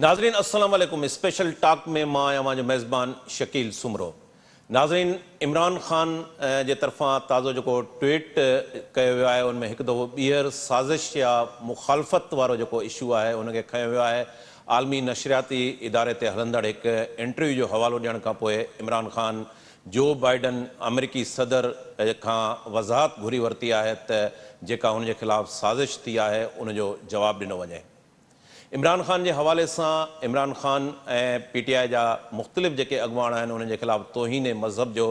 ناظرين السلام عليڪم اسپيشل ٽاڪ ۾ مان آهيان اوهان جو ميزبان شڪيل سومرو ناظرين عمران خان جي طرفان تازو جيڪو ٽوئيٽ ڪيو ويو آهي ان ۾ هڪ دفعو ٻيهر سازش يا مخالفت وارو جيڪو اشو آهي ان کي کنيو ويو آهي عالمي نشرياتي اداري تي هلندڙ هڪ انٽرويو جو حوالو ڏيڻ کان پوء عمران خان جو بائيڊن آمريڪي صدر کان وضاحت گهري ورتي آهي ته جيڪا هن جي خلاف سازش ٿي آهي ان جو جواب ڏنو وڃي. عمران خان جي حوالي سان عمران خان ۽ پي ٽي آء جا مختلف جيڪي اڳواڻ آهن انهن جي خلاف توهين مذهب جو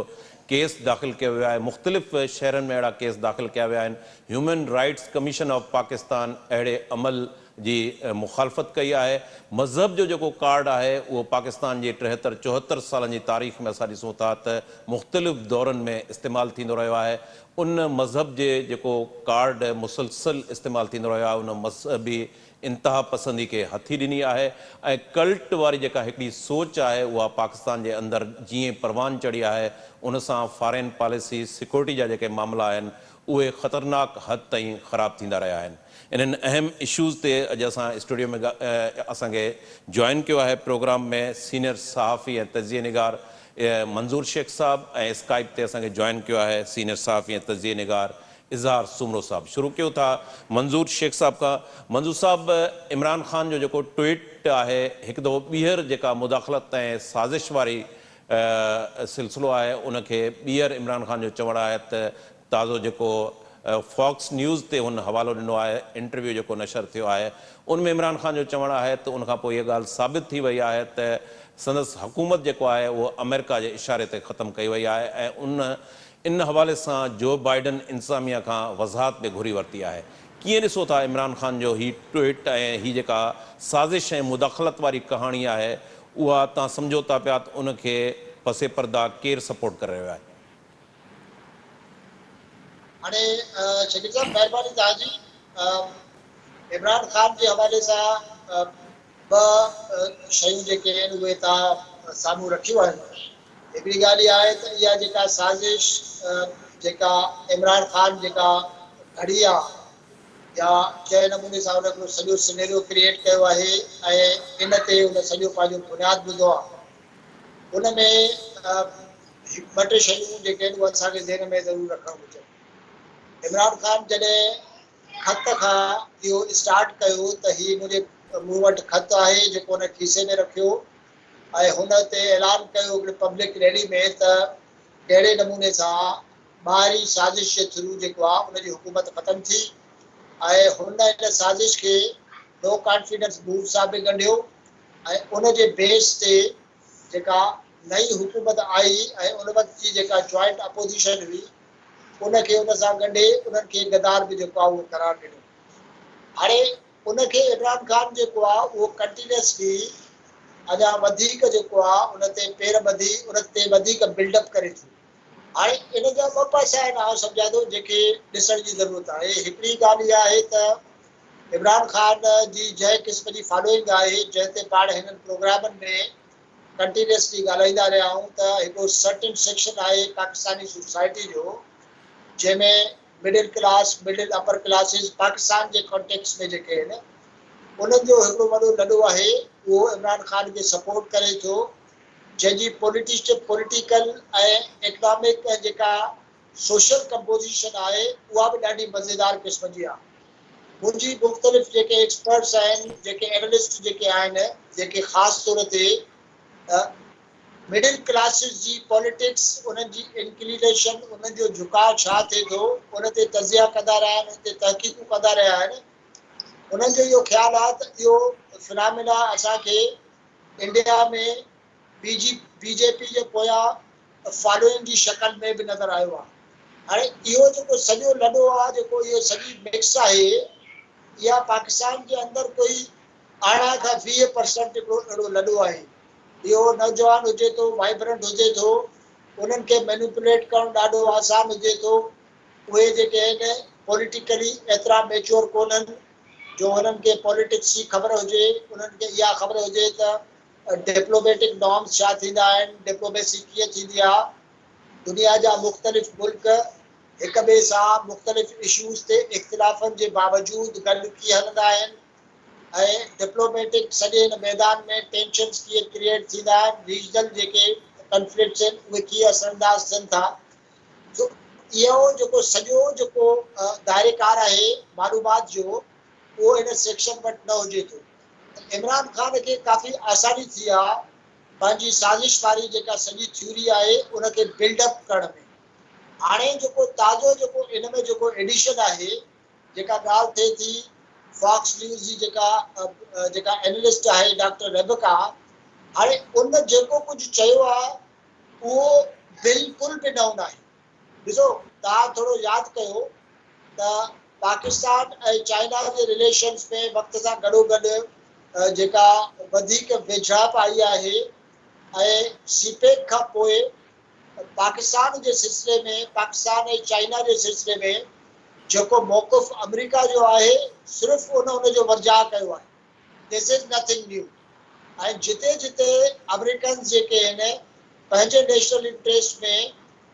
ڪيس داخل ڪيو ويو آهي مختلف شهرن ۾ اهڙا ڪيس داخل ڪيا ويا آهن human rights commission of Pakistan اهڙي عمل جي مخالفت ڪئي آهي مذهب جو جيڪو ڪارڊ آهي اهو پاڪستان جي 73 74 سالن جي تاريخ ۾ اسان ڏسون ٿا ته مختلف دورن ۾ استعمال ٿيندو رهيو آهي ان مذهب جي جيڪو ڪارڊ مسلسل استعمال ٿيندو رهيو آهي ان مذهبي انتها پسندي کي هٿي ڏني آهي ۽ ڪلٽ واري جيڪا هڪڙي سوچ آهي اها پاڪستان جي اندر جيئن پروان چڙهي آهي ان سان فارين پاليسي سيڪيورٽي جا جيڪي معاملا آهن اهي خطرناڪ حد تائين خراب ٿيندا رهيا آهن انهن اهم اشوز تي اڄ اسان اسٽوڊيو ۾ اسان کي جوائن ڪيو آهي پروگرام ۾ سينيئر صحافي ۽ تجزيي نگار منظور شيخ صاحب ۽ اسڪائپ تي اسان کي جوائن ڪيو آهي سينيئر صحافي ۽ تجزيي نگار اظهار سومرو صاحب شروع ڪيو ٿا منظور شيخ صاحب کان منظور صاحب عمران خان جو جيڪو ٽوئيٽ آهي هڪ دفعو ٻيهر جيڪا مداخلت ۽ سازش واري سلسلو آهي ان کي ٻيهر عمران خان جو چوڻ آهي ته تازو جيڪو فاڪس نيوز تي هن حوالو ڏنو آهي انٽرويو جيڪو نشر ٿيو آهي ان ۾ عمران خان جو چوڻ آهي ته ان کان پوء اها ڳالهه ثابت ٿي وئي آهي ته سندس حڪومت جيڪو آهي اهو آمريڪا جي اشاري تي ختم ڪئي وئي آهي ۽ ان ان حوالي سان جو بائيڊن انتظاميا کان وضاحت به گهري ورتي آهي. ڪيئن ڏسو ٿا عمران خان جو هي ٽوئيٽ ۽ هي جيڪا سازش ۽ مداخلت واري ڪهاڻي آهي اها تان سمجهو ٿا پيا ته ان کي پس پرده ڪير سپورٽ ڪري رهيو آهي؟ هاڻي شڪيل صاحب مهرباني توهان جي عمران خان جي حوالي سان ٻه شيون جيڪي آهن اهي توهان سامهون رکيون آهن. هڪڙي ڳالهه اها آهي ته اها جيڪا سازش جيڪا عمران خان جيڪا گهڙي آ يا جنهن نموني سان ان هڪڙو سڄو سنيريو ڪريئيٽ ڪيو آهي ۽ ان تي ان سڄو پنهنجو بنياد ٻڌو آ ان ۾ ٻه ٽي شيون جيڪي آهن اهي اسان کي ذهن ۾ ضرور رکڻ گهرجن. عمران خان جڏهن خط کان اهو اسٽارٽ ڪيو ته هي منهنجي مون وٽ خط آهي جيڪو هن کيسي ۾ رکيو ۽ هن اتي اعلان ڪيو هڪڙي پبلڪ ريلي ۾ ته ڪهڙي نموني سان ٻاهرين سازش جي ٿرو جيڪو آهي ان جي حڪومت ختم ٿي ۽ هن ان سازش کي نو ڪانفيڊنس موو سان به ڳنڍيو ۽ ان جي بيس تي جيڪا نئين حڪومت آئي ۽ ان وقت جي جيڪا جوائنٽ اپوزيشن هئي ان کي ان سان ڳنڍي انهن کي غدار به جيڪو آهي اهو قرار ڏنو. هاڻي ان کي عمران خان جيڪو آهي اهو ڪنٽينيوسلي اڃا وڌيڪ جيڪو آهي ان تي پير ٻڌي ان تي وڌيڪ بلڊ اپ ڪري ٿو. هاڻي ان جا ٻه پاسا آهن آئون سمجهان ٿو جيڪي ڏسڻ جي ضرورت آهي. هڪڙي ڳالهه اها آهي ته عمران خان جي جنهن قسم جي فالوئنگ آهي جنهن تي پاڻ هنن پروگرامن ۾ ڪنٽينيوسلي ڳالهائيندا رهيا آهيون ته هڪڙو سرٽن سيڪشن آهي پاڪستاني سوسائٽي جو جنهن ۾ middle class, middle upper classes Pakistan جي ڪانٽيڪس ۾ جيڪي آهن انهن جو هڪڙو وڏو لڏو آهي اهو عمران خان کي سپورٽ ڪري ٿو جنهن جي پوليٽيڪل ۽ اڪنامڪ ۽ جيڪا سوشل ڪمپوزيشن آهي اها به ڏاڍي مزيدار قسم جي آهي. منهنجي مختلف جيڪي ايڪسپرٽس آهن جيڪي اينالسٽ جيڪي آهن جيڪي خاص طور تي مڊل ڪلاسز جي پوليٽڪس انهن جي انڪلينيشن انهن جو جهڪاء ڇا ٿئي ٿو ان تي تجزيا ڪندا رهيا آهن ان تي تحقيقون ڪندا رهيا آهن انهن جو اهو خيال آهي ته اهو فنامينا اسان کي انڊيا ۾ بي جي بي جي پي جي پويان فالوئنگ جي شڪل ۾ به نظر آيو آهي. هاڻي اهو جيڪو سڄو لڏو آهي جيڪو اهو سڄي مڪس آهي اها پاڪستان جي اندر ڪوئي 18 کان 20 پرسنٽ هڪڙو اهڙو لڏو آهي. اهو نوجوان هجي ٿو، وائبرنٽ هجي ٿو، انهن کي مينيپوليٽ ڪرڻ ڏاڍو آسان هجي ٿو. اهي جيڪي آهن پوليٽيڪلي ايترا ميچوئر ڪونهن جو انهن کي پوليٽڪس جي خبر هجي، انهن کي اها خبر هجي ته ڊپلوميٽڪ نارمز ڇا ٿيندا آهن، ڊپلوميسي ڪيئن ٿيندي آهي، دنيا جا مختلف ملڪ هڪ ٻئي سان مختلف اشوز تي اختلافن جي باوجود گڏ ڪيئن هلندا آهن ۽ ڊپلوميٽڪ سڄي هن ميدان ۾ ٽينشنز ڪيئن ڪريئيٽ ٿيندا آهن، ريجنل جيڪي ڪنفلڪٽس آهن اهي ڪيئن اثرانداز ٿين ٿا. سو اهو جيڪو سڄو جيڪو دائري ڪار آهي معلومات جو اهو ان سيڪشن وٽ نه هجي ٿو ته عمران خان کي ڪافي آساني ٿي آ پنهنجي سازش واري جيڪا سڄي ٿيوري آهي ان کي بلڊ اپ ڪرڻ ۾. هاڻي جيڪو تازو جيڪو ان ۾ جيڪو ايڊيشن آهي جيڪا ڳالهه ٿئي ٿي فاڪس نيوز جي جيڪا جيڪا اينلسٽ آهي ڊاڪٽر ريبڪا هاڻي ان جيڪو ڪجهه چيو آهي اهو بلڪل به نئون ناهي. ڏسو توهان ٿورو ياد ڪيو ته پاڪستان ۽ چائنا جي رليشنز ۾ وقت سان گڏوگڏ جيڪا وڌيڪ ويجهڙائپ آئي آهي ۽ سي پيڪ کان پوء پاڪستان جي سلسلي ۾ پاڪستان ۽ چائنا جي سلسلي ۾ جيڪو موقف آمريڪا جو آهي صرف ان ان جو ورجاء ڪيو آهي This is nothing new ۽ جتي جتي آمريڪنز جيڪي آهن پنهنجي نيشنل انٽريسٽ ۾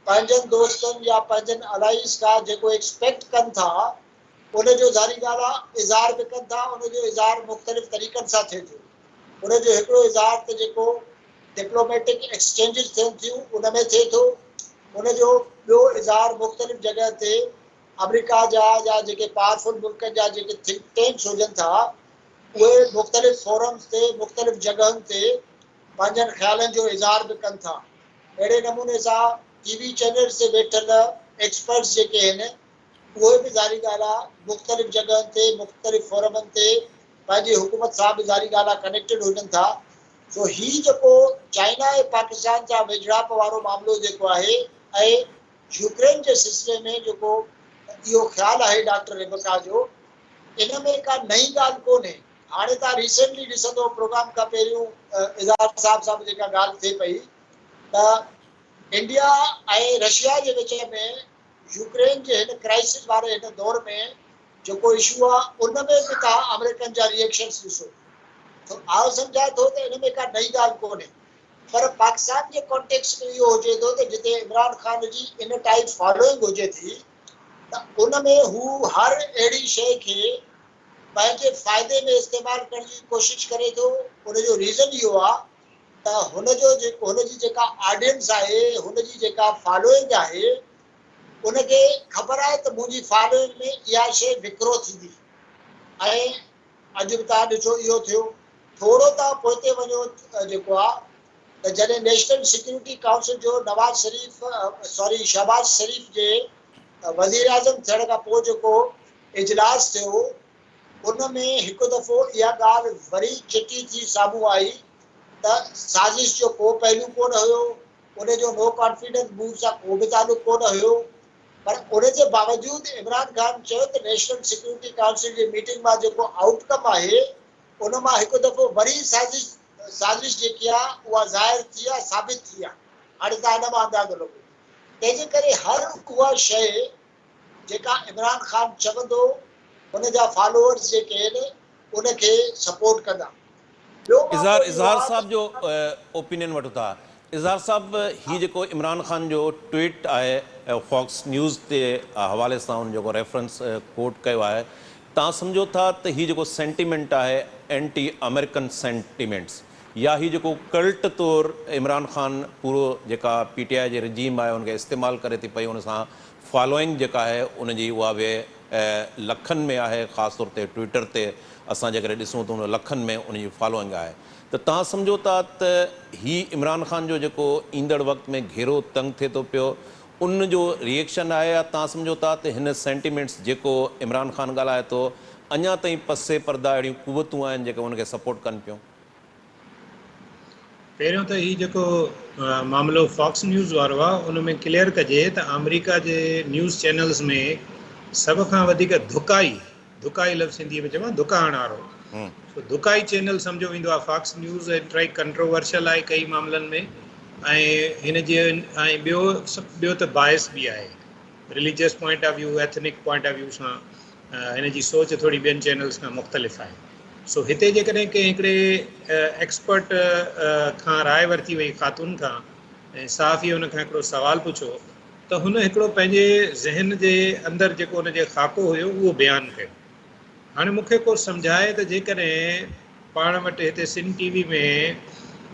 پنهنجن دوستن يا پنهنجن الائيز کان جيڪو ايڪسپيڪٽ ڪن ٿا ان جو ظاهري ڳالهه آهي اظهار به ڪن ٿا ان جو اظهار مختلف طريقن سان ٿئي ٿو ان جو هڪڙو اظهار ته جيڪو ڊپلوميٽڪ ايڪسچينجز ٿين ٿيون ان ۾ ٿئي ٿو، ان جو ٻيو اظهار مختلف جڳهه تي آمريڪا جا يا جيڪي پاورفل ملڪن جا جيڪي ٿنڪ ٽينڪس هجن ٿا اهي مختلف فورمز تي مختلف جڳهن تي پنهنجن خيالن جو اظهار به ڪن ٿا. اهڙي نموني سان ٽي وي چينلز تي ويٺل ايڪسپرٽس جيڪي آهن اهي به ظاهري ڳالهه آ مختلف جڳهن تي مختلف فورمن تي پنهنجي حڪومت سان به ظاهري ڳالهه آ ڪنيڪٽيڊ هجن ٿا سو هي جيڪو چائنا ۽ پاڪستان سان ويجهڙائپ وارو معاملو جيڪو آهي ۽ يوڪرين جي سلسلي ۾ جيڪو اهو خيال آهي ڊاڪٽر ريبڪا جو ان ۾ ڪا نئين ڳالهه ڪونهي هاڻي توهان ريسينٽلي ڏسندو پروگرام کان پهريون اظهار صاحب سان به جيڪا ڳالهه ٿئي پئي ته انڊيا ۽ رشيا جي وچ ۾ يوڪرين جي هن ڪرائسس واري هن دور ۾ جيڪو اشو آ ان ۾ به توهان آمريڪن جا ري ايڪشنس ڏسو ته آئون سمجهان ٿو ته ان ۾ ڪا نئين ڳالهه ڪونهي پر پاڪستان جي ڪانٽيڪسٽ ۾ اهو هجي ٿو ته جتي عمران خان جي ان ٽائيپ فالوئنگ هجي ٿي ته ان ۾ هو هر اهڙي شيء کي پنهنجي فائدي ۾ استعمال ڪرڻ جي ڪوشش ڪري ٿو ان جو ريزن اهو آ ته هن جو جيڪو هن جي جيڪا آڊينس آهي هن جي جيڪا فالوئنگ آهي ان کي خبر آهي ته منهنجي فالوئنگ ۾ اها شيء وڪرو ٿيندي ۽ اڄ به توهان ڏٺو اهو ٿيو ٿورو توهان پوئتي وڃو جيڪو آهي ته جڏهن نيشنل سيڪيورٽي ڪائونسل جو نواز شريف سوري شهباز شريف جي وزيراعظم ٿيڻ کان پوء جيڪو اجلاس ٿيو ان ۾ هڪ دفعو اها ڳالهه وري چٽي ٿي سامهون آئي ته سازش جو ڪو پهلو ڪونه هيو، ان جو نو ڪانفيڊنس موو سان ڪو به تعلق ڪونه هيو پر ان جي باوجود عمران خان چيو ته نيشنل سيڪيورٽي ڪائونسل جي ميٽنگ مان جيڪو آئوٽ ڪم آهي ان مان هڪ دفعو وري سازش سازش جيڪي آهي اها ظاهر ٿي آهي ثابت ٿي آهي هاڻي توهان ان مان اندازو لڳو تنهن جي ڪري هر اها شيء جيڪا عمران خان چوندو ان جا فالوورز جيڪي آهن ان کي سپورٽ ڪندا. ٻيو اظهار معاملو اهو اظهار آهي صاحب ته جو اوپينين وٺون ٿا. اظهار صاحب هي جيڪو عمران خان جو ٽوئيٽ آهي فاڪس نيوز تي حوالي سان ان جيڪو ريفرنس ڪوٽ ڪيو آهي توهان سمجهو ٿا ته هي جيڪو سينٽيمينٽ آهي اينٽي آمريڪن سينٽيمينٽس يا هي جيڪو ڪلٽ طور عمران خان پورو جيڪا پي ٽي آء جي رجيم آهي ان کي استعمال ڪري ٿي پئي ان سان فالوئنگ جيڪا آهي ان جي اها به لکن ۾ آهي خاص طور تي ٽوئٽر تي اسان جيڪڏهن ڏسون ته ان لکن ۾ ان جي فالوئنگ آهي ته توهان سمجهو ٿا ته هي عمران خان جو جيڪو ايندڙ وقت ۾ گهيرو تنگ ٿئي ٿو پيو ان جو ري ايڪشن آهي يا توهان سمجهو ٿا ته هن سينٽيمينٽس جيڪو عمران خان ڳالهائي ٿو اڃا تائين پس پرده اهڙيون قوتون آهن جيڪي ان کي سپورٽ ڪن پيون. پهريون ته هي جيڪو معاملو فاڪس نيوز وارو آهي ان ۾ ڪليئر ڪجي ته آمريڪا جي نيوز چينلز ۾ سڀ کان وڌيڪ ڌڪائي، ڌڪائي لفظ سنڌي ۾ چئبو آهي ڌڪا هڻڻ وارو، سو ڌڪائي چينل سمجهيو ويندو آهي فاڪس نيوز ايترائي ڪنٽروورشل آهي ڪئي معاملن ۾ ۽ هن جي ۽ ٻيو ٻيو ته باعث به آهي religious point of view ethnic point of view سان هن جي سوچ ٿوري ٻين چينلز کان مختلف آهي. سو هتي جيڪڏهن ڪنهن هڪڙي ايڪسپرٽ کان راء ورتي وئي خاتون کان ۽ صحافي ان کان هڪڙو سوال پڇيو ته هن هڪڙو پنهنجي ذهن جي اندر جيڪو ان جي خاڪو هيو اهو بيان ڪيو. هاڻي مون کي ڪو سمجهائي ته جيڪڏهن پاڻ وٽ هتي سنڌ ٽي وي ۾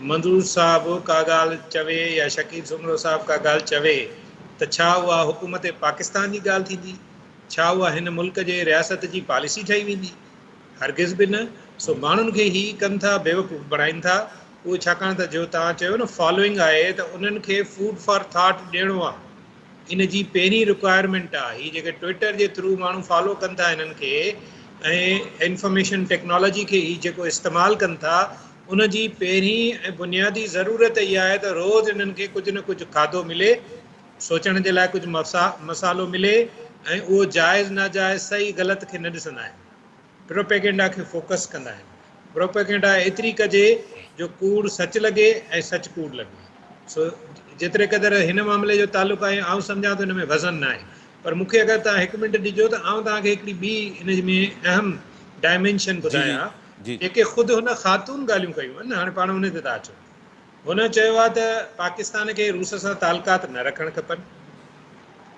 منظور صاحب ڪا ڳالهه چوي يا شڪيل سومرو صاحب ڪا ڳالهه چوي ته ڇا اها حڪومت پاڪستان جي ڳالهه ٿيندي؟ ڇا اها هن ملڪ جي رياست جي پاليسي ٺهي ويندي؟ هرگز به نه. سو ماڻهن کي هي ڪن ٿا بيوقوف بڻائين ٿا. اهو ڇاڪاڻ ته جو توهان چيو نه فالوئنگ آهي ته انهن کي فوڊ فار ٿاٽ ڏيڻو آهي. ان جي پهرين رڪوائرمينٽ آ هي جيڪي ٽوئٽر جي ٿرو ماڻهو فالو ڪن ٿا هنن کي ۽ انفارميشن ٽيڪنالاجي کي هي جيڪو استعمال ڪن ٿا ان جي پهرين ۽ بنيادي ضرورت اها آهي ته روز انهن کي ڪجهه نه ڪجهه کاڌو ملي سوچڻ جي لاء ڪجهه مصالحو ملي ۽ اهو جائز ناجائز صحيح غلط کي نه ڏسندا آهن پروپيگنڊا کي فوڪس ڪندا آهن. پروپيگنڊا ايتري ڪجي جو ڪوڙ سچ لڳي ۽ سچ ڪوڙ لڳي. سو جيتري قدر هن معاملي جو تعلق آهي آئون سمجهان ٿو ان ۾ وزن ناهي. پر مون کي اگر توهان هڪ منٽ ڏجو ته آئون توهان کي هڪڙي ٻي ان ۾ اهم ڊائمينشن ٻڌايان جيڪي خود هن خاتون ڳالهيون ڪيون آهن هاڻي پاڻ ان تي ٿا اچون. هن چيو آهي ته پاڪستان کي روس سان تعلقات نه رکڻ کپن.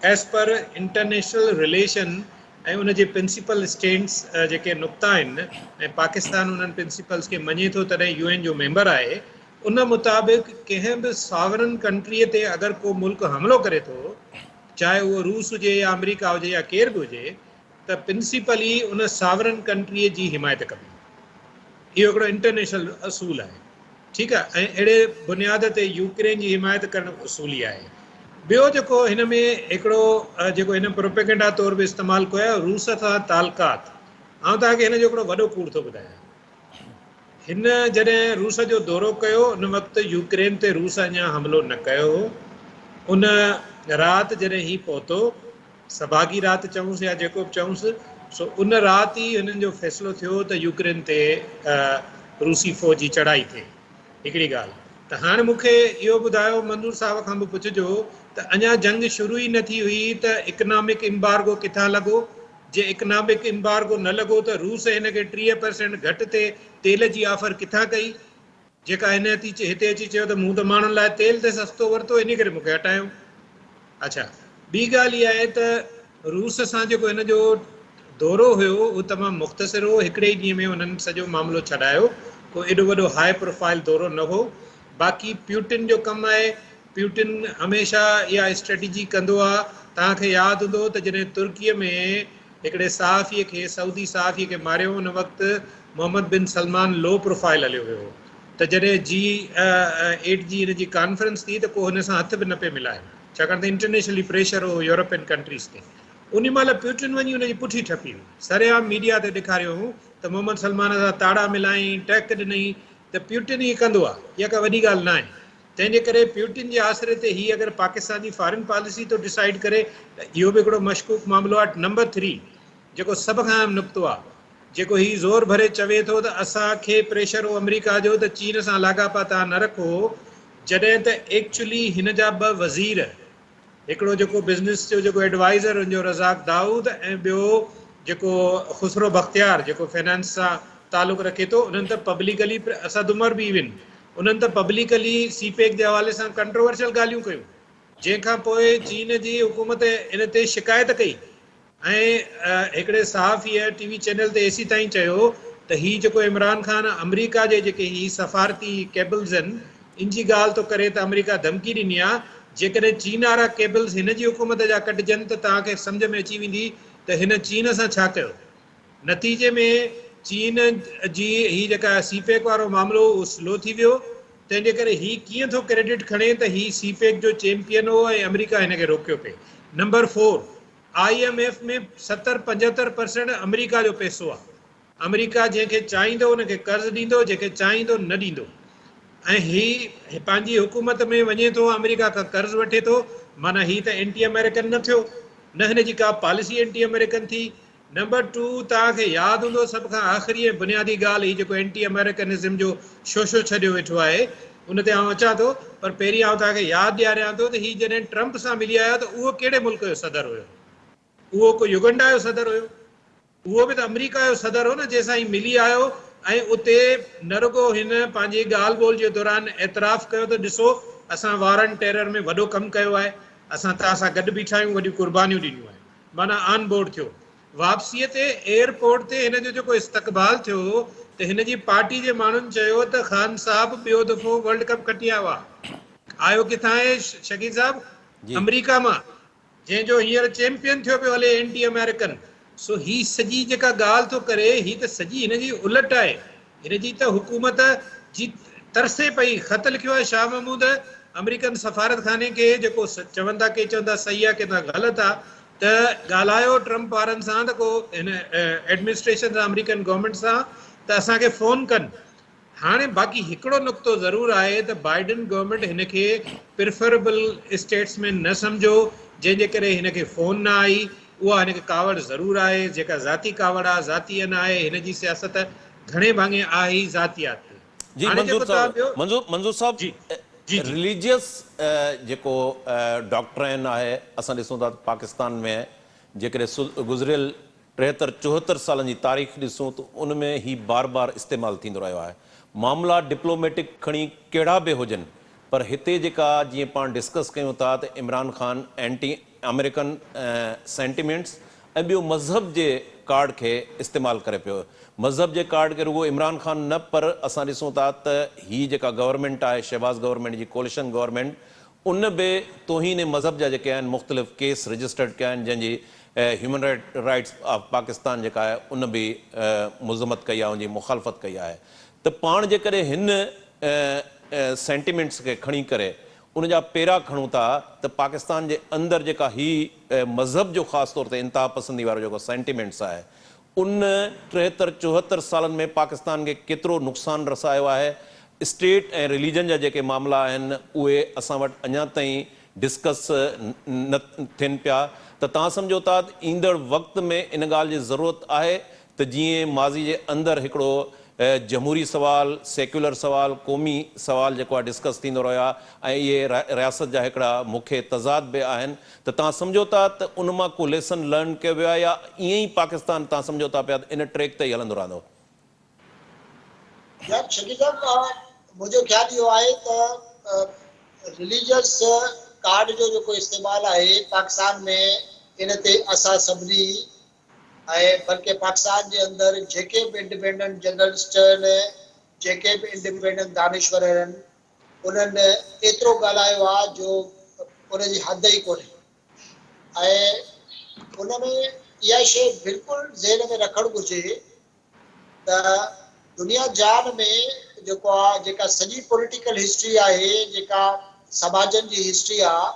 ايز پر انٽرنيشنل رليشن ۽ ان جي پرنسپل اسٽينڊس جيڪي نقطا آهن ۽ پاڪستان انهن پرنسپلز کي مڃي ٿو تڏهن يو اين جو ميمبر آهي ان مطابق ڪنهن به ساورن ڪنٽري تي اگر ڪو ملڪ حملو ڪري ٿو چاهي اهو روس هجي يا آمريڪا هجي يا ڪير به هجي ته پرنسپلي ان ساورن ڪنٽري جي حمايت ڪبي اهو هڪڙو انٽرنيشنل اصول آهي. ٺيڪ آهي ۽ اهڙي بنياد تي يوڪرين جي حمايت ڪرڻ اصولي آهي. ٻيو جيڪو هن ۾ هڪڙو جيڪو هن پروپيگنڊا طور به استعمال ڪيو آهي روس سان تعلقات آئون توهان کي هن جو هڪڙو وڏو ڪوڙ ٿو ٻڌايان. هن جڏهن روس جو دورو ڪيو ان وقت يوڪرين تي روس اڃا حملو نه ڪيو هو. ان رات جڏهن هي پهتو سڀاڳي رات چئونس يا جيڪو به چئونس، سو ان رات ئي هنن جو فيصلو ٿيو ته يوڪرين تي روسي فوج جي چڙهائي ٿئي. هڪڙي ڳالهه ته هاڻ مون کي اهو ٻڌايو، منظور صاحب کان به پڇجو ته اڃا جنگ شروع ئي نه ٿي هئي ته اڪنامڪ امبارگو ڪٿان لڳو؟ جي اڪنامڪ امبارگو نه لڳو ته روس هن کي 30 پرسينٽ گهٽ تي تيل جي آفر ڪٿان ڪئي؟ جيڪا هن هتي اچي چيو ته مون ته ماڻهن لاء تيل تي سستو ورتو انهي ڪري مون کي هٽايو. اڇا ٻي ڳالهه اها آهي ته روس سان جيڪو هن جو دورو هيو اهو تمام مختصر هو هڪڙي ئي ڏينهن ۾ انهن سڄو معاملو ڇڏايو ڪو ايڏو وڏو هاء پروفائل دورو نه هو باقي پيوٽن جو ڪم آهي پيوٽن هميشه اها اسٽريٽجي ڪندو آهي توهان کي ياد هوندو ته جڏهن ترڪي ۾ هڪڙي صحافي کي سعودي صحافي کي ماريو ان وقت محمد بن سلمان لو پروفائل هليو ويو هو ته جڏهن جي ايٽ جي هن جي ڪانفرنس ٿي ته ڪو هن سان هٿ به نه پئي ملائي ڇاڪاڻ ته انٽرنيشنلي پريشر هو يورپين ڪنٽريز تي انهي مهل پيوٽن وڃي ان جي پٺي ٺپي هئي سرعام ميڊيا تي ڏيکاريو هو ته محمد سلمان سان تاڙا ملائين ٽهڪ ڏنائين ته پيوٽن ائين ڪندو آهي اها ڪا وڏي ڳالهه ناهي تنهن جي ڪري پيوٽن جي آسري تي هي اگر پاڪستان جي فارن پاليسي ٿو ڊسائيڊ ڪري ته اهو به هڪڙو مشڪوڪ معاملو آهي. نمبر ٿري جيڪو سڀ کان اهم نقطو آهي جيڪو هي زور ڀري چوي ٿو ته اسان کي پريشر هو آمريڪا جو ته چين سان لاڳاپا توهان نه رکو جڏهن ته ايڪچولي هن جا ٻه وزير هڪڙو جيڪو بزنس جو جيڪو ايڊوائيزر ان جو رزاق دائود ۽ ٻيو جيڪو خسرو بختيار جيڪو فنانس سان تعلق رکي ٿو انهن ته پبلڪلي اسد عمر به ايون انهن ته پبلڪلي سي پيڪ جي حوالي سان ڪنٽروورشل ڳالهيون ڪيون جنهن کان پوء چين جي حڪومت ان تي شڪايت ڪئي ۽ هڪڙي صحافيء ٽي وي چينل تي ايسيتائين چيو ته هي جيڪو عمران خان آمريڪا جي جيڪي هي سفارتي ڪيبلز آهن ان جي ڳالهه ٿو ڪري ته آمريڪا ڌمڪي ڏني آهي جيڪڏهن چين وارا ڪيبلز هن جي حڪومت جا ڪٽجن ته توهان کي سمجهه ۾ اچي ويندي ته هن چين سان ڇا ڪيو نتيجي ۾ چين جي هي جيڪا سي پيڪ وارو معاملو اهو سلو ٿي ويو تنهن جي ڪري هي ڪيئن ٿو ڪريڊٽ کڻي ته هي سي پيڪ جو چيمپيئن هو ۽ آمريڪا هن کي روڪيو پئي number four I M F ۾ 70 75 percent America جو پئسو آ. آمريڪا جنهن کي چاهيندو ان کي قرض ڏيندو جنهن کي چاهيندو نه ڏيندو ۽ هي پنهنجي حڪومت ۾ وڃي ٿو آمريڪا کان قرض وٺي ٿو معنيٰ هي ته اينٽي آمريڪن نه ٿيو نه هن جي ڪا پاليسي اينٽي آمريڪن ٿي نمبر ٽو توهان کي ياد هوندو سڀ کان آخري ۽ بنيادي ڳالهه هي جيڪو اينٽي آمريڪنزم جو شوشو ڇڏيو ويٺو آهي ان تي آئون اچان ٿو پر پهرين آئون توهان کي ياد ڏياريان ٿو ته هي جڏهن ٽرمپ سان ملي آيو ته اهو ڪهڙي ملڪ جو صدر هيو؟ اهو ڪو يوگنڊا جو صدر هيو؟ اهو به ته آمريڪا جو صدر هو نه جنهن سان هي ملي آيو ۽ اتي نه رڳو هن پنهنجي ڳالهه ٻولهه جي دوران اعتراف ڪيو ته ڏسو اسان وار آن ٽيرر ۾ وڏو ڪم ڪيو آهي اسان توهان سان گڏ بيٺا آهيون وڏيون قربانيون ڏنيون آهن معنيٰ آن بورڊ ٿيو. واپسيء تي ايئرپورٽ تي هن جو جيڪو استقبال ٿيو ته هن جي پارٽي جي ماڻهن چيو ته خان صاحب ٻيو دفعو ورلڊ ڪپ کٽي آيو آ. آيو ڪٿان آهي شڪيل صاحب؟ آمريڪا مان، جنهن جو هينئر چيمپيئن ٿيو پيو هلي اينٽي آمريڪن. سو هي سڄي جيڪا ڳالهه ٿو ڪري هي ته سڄي هن جي الٽ آهي. هن جي ته حڪومت جي ترسي پئي. خط لکيو آهي شاهه محمود آمريڪن سفارتخاني کي جيڪو چون ٿا ڪي چون ٿا صحيح آهي ڪي ٿا غلط آهي ته ڳالهايو ٽرمپ وارن سان ته ڪو هن ايڊمنسٽريشن سان آمريڪن گورنمينٽ سان ته اسان کي فون ڪن. هاڻي باقي هڪڙو نقطو ضرور آهي ته بائيڊن گورنمينٽ هن کي پريفربل اسٽيٽس مين نه سمجهيو جنهن جي ڪري هن کي فون نه آئي اها هن کي ڪاوڙ ضرور آهي جيڪا ذاتي ڪاوڙ آهي ذاتي انا آهي هن جي سياست گهڻي ڀاڱي آهي ئي ذاتيات تي. جي هاڻي منظور جيڪو توهان صاحب ٻيو منظور منظور صاحب جي جي جي. رليجيس جيڪو ڊاڪٽرائن آهي اسان ڏسون ٿا ته پاڪستان ۾ جيڪڏهن گذريل 73 74 سالن جي تاريخ ڏسون ته ان ۾ هي بار بار استعمال ٿيندو رهيو آهي معاملا ڊپلوميٽڪ کڻي ڪهڙا به هجن پر هتي جيڪا جيئن پاڻ ڊسڪس ڪيون ٿا ته Imran Khan anti American sentiments ۽ ٻيو مذهب جي ڪارڊ کي استعمال ڪري پيو. مذهب جي ڪارڊ کي رڳو عمران خان نه پر اسان ڏسون ٿا ته هي جيڪا گورنمينٽ آهي شهباز گورنمينٽ جي ڪوليشن گورنمينٽ ان به توهين مذهب جا جيڪي آهن مختلف ڪيس رجسٽرڊ ڪيا آهن جنهن جي هيومن رائيٽس آف پاڪستان جيڪا آهي ان به مذمت ڪئي آهي ان جي مخالفت ڪئي آهي ته پاڻ جيڪڏهن هن سينٽيمينٽس کي کڻي ڪري ان جا پيرا کڻون ٿا ته پاڪستان جي اندر جيڪا هي مذهب جو خاص طور تي انتها پسندي وارو جيڪو سينٽيمينٽس آهي ان 73 74 سالن ۾ پاڪستان کي ڪيترو نقصان رسايو آهي اسٽيٽ ۽ رليجن جا جيڪي معاملا آهن اهي اسان وٽ اڃا تائين ڊسڪس نه ٿين پيا ته توهان سمجهو ٿا ته ايندڙ وقت ۾ ان ڳالهه جي ضرورت آهي ته جيئن ماضي جي اندر هڪڙو جمهوري سوال، سيڪيولر سوال، قومي سوال جيڪو آهي ڊسڪس ٿيندو رهيو آهي ۽ اهي رياست جا هڪڙا مکيه تضاد به آهن ته توهان سمجهو ٿا ته ان مان ڪو ليسن لرن ڪيو ويو آهي يا ائين ئي پاڪستان توهان سمجهو ٿا پيا ته ان ٽريڪ تي ئي هلندو رهندو؟ يار شڪيل صاحب منهنجو خيال اهو آهي ته رليجس ڪارڊ جو جيڪو استعمال آهي پاڪستان ۾ ان تي اسان سڀني ۽ بلڪه پاڪستان جي اندر جيڪي به انڊيپينڊنٽ جرنلسٽ آهن، جيڪي به انڊيپينڊنٽ دانشور آهن، انهن ايترو ڳالهايو آهي جو ان جي حد ئي ڪونهي ۽ ان ۾ اها شيء بلڪل ذهن ۾ رکڻ گهرجي ته دنيا جهان ۾ جيڪو آهي جيڪا سڄي پوليٽيڪل هسٽري آهي، جيڪا سماجن جي هسٽري آهي،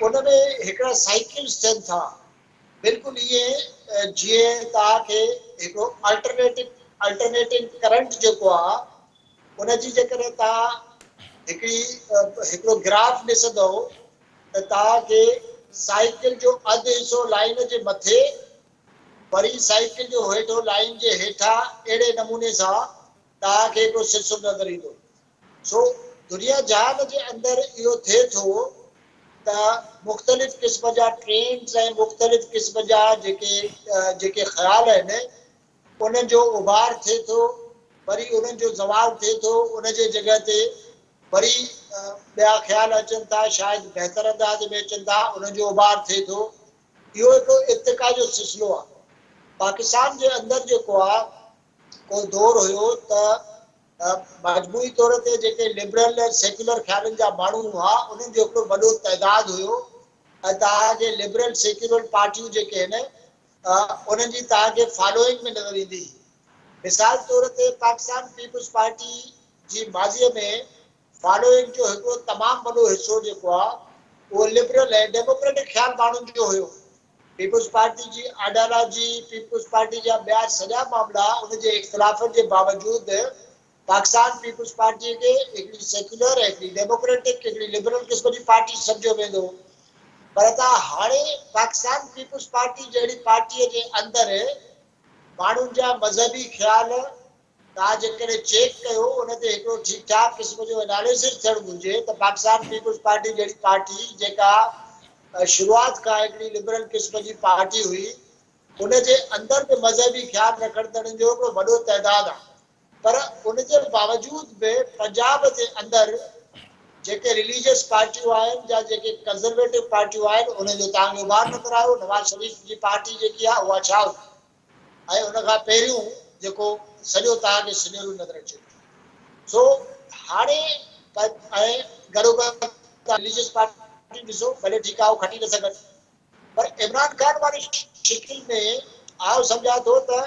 ان ۾ هڪڙا سائيڪلز ٿين ٿا بلڪل ائين جيئن توهان کي هڪڙو الٽرنيٽو الٽرنيٽنگ ڪرنٽ جيڪو آ ان جي جيڪڏهن توهان هڪڙي هڪڙو گراف ڏسندؤ ته توهان کي سائيڪل جو اڌ حصو لائين جي مٿي وري سائيڪل جو هيٺو لائين جي هيٺان اهڙي نموني سان توهان کي هڪڙو سلسلو نظر ايندو. سو دنيا جهان جي اندر اهو ٿئي ٿو ته مختلف قسم جا ٽرينڊز ۽ مختلف قسم جا جيڪي جيڪي خيال آهن انهن جو اڀار ٿئي ٿو وري انهن جو زوال ٿئي ٿو ان جي جڳهه تي وري ٻيا خيال اچن ٿا شايد بهتر انداز ۾ اچن ٿا انهن جو اڀار ٿئي ٿو اهو هڪڙو ارتقا جو سلسلو آهي پاڪستان جي اندر جيڪو آهي ڪو دور هيو ته مجموعي طور تي جيڪي لبرل ۽ سيڪيولر خيالن جا ماڻهو هئا انهن جو هڪڙو وڏو تعداد هيو ۽ توهان کي لبرل سيڪيولر پارٽيون جيڪي آهن انهن جي توهان کي فالوئنگ ۾ نظر ايندي. مثال طور تي پاڪستان پيپلز پارٽي جي ماضي ۾ فالوئنگ جو هڪڙو تمام وڏو حصو جيڪو آهي اهو لبرل ۽ ڊيموڪريٽڪ خيال ماڻهن جو هيو. پيپلز پارٽي جي آئيڊيالاجي، پيپلز پارٽي جا ٻيا سڄا معاملا ان جي اختلافن جي باوجود پاڪستان پيپلز پارٽي کي هڪڙي سيڪيولر ۽ هڪڙي ڊيموڪريٽڪ، هڪڙي لبرل قسم جي پارٽي سمجهيو ويندو هو پر ته هاڻي پاڪستان پيپلز پارٽي جهڙي پارٽي جي اندر ماڻهن جا مذهبي خيال توهان جيڪڏهن چيڪ ڪيو ان تي هڪڙو ٺيڪ ٺاڪ قسم جو اناليسز ٿيڻ گهرجي ته پاڪستان پيپلز پارٽي جهڙي پارٽي جيڪا شروعات کان هڪڙي لبرل قسم جي پارٽي هئي ان جي اندر به مذهبي خيال رکندڙن جو هڪڙو وڏو تعداد آهي پر ان جي باوجود به پنجاب جي اندر جيڪي رليجيس پارٽيون آهن يا جيڪي ڪنزرويٽو پارٽيون آهن انهن جو توهان کي اڀار نظر آيو، نواز شريف جي پارٽي جيڪي آهي اها ڇا هئي ۽ ان کان پهريون جيڪو سڄو توهان کي سنيريو نظر اچي ٿو. سو هاڻي ۽ گڏوگڏ رليجيس پارٽي ڏسو ڀلي ٺيڪ آهي اهو کٽي نه سگهن پر عمران خان واري شڪل ۾ آئون سمجهان ٿو ته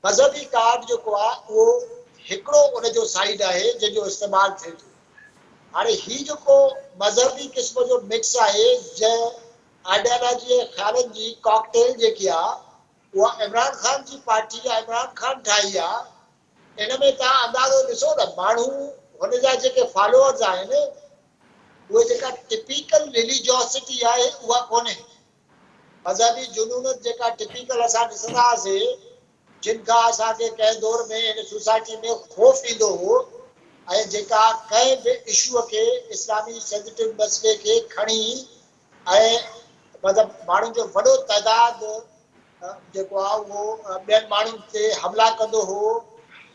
مذهبي ڪارڊ جيڪو آهي اهو هڪڙو ان جو سائيڊ آهي جنهن جو استعمال ٿئي ٿو. هاڻي هي جيڪو مذهبي قسم جو مڪس آهي جنهن آئيڊيالاجي ۽ خيالن جي ڪاڪٽيل جيڪي آهي اها عمران خان جي پارٽي يا عمران خان ٺاهي آهي ان ۾ توهان اندازو ڏسو ته ماڻهو هن جا جيڪي فالوورز آهن اهي جيڪا ٽپيڪل رليجوسٽي آهي اها ڪونهي. مذهبي جنونت جيڪا ٽپيڪل اسان ڏسندا هئاسي، جن کان اسان کي ڪنهن دور ۾ هن سوسائٽي ۾ خوف ايندو هو ۽ جيڪا ڪنهن به اشوء کي اسلامي سينسيٽو مسئلي کي کڻي ۽ مطلب ماڻهن جو وڏو تعداد جيڪو آهي اهو ٻين ماڻهن تي حملا ڪندو هو،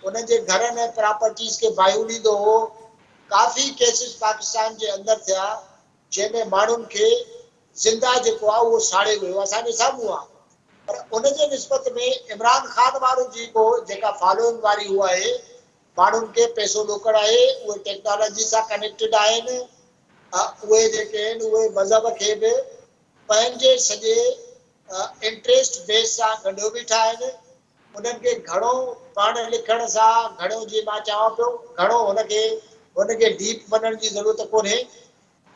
انهن جي گهرن ۽ پراپرٽيز کي باهيون ڏيندو هو. ڪافي ڪيسز پاڪستان جي اندر ٿيا جنهن ۾ ماڻهن کي زنده جيڪو آهي اهو ساڙيو ويو اسان جي سامهون آهي پر ان جي نسبت ۾ عمران خان وارو جيڪو جيڪا فالوئنگ واري هو آهي ماڻهن کي پئسو ڏوڪڙ آهي اهي ٽيڪنالاجي سان ڪنيڪٽيڊ آهن اهي جيڪي آهن اهي مذهب کي به پنهنجي سڄي انٽريسٽ بيس سان ڳنڍيو بيٺا آهن انهن کي گهڻو پڙهڻ لکڻ سان گهڻو جي مان چوان پيو گهڻو هن کي هن کي ڊيپ وڃڻ جي ضرورت ڪونهي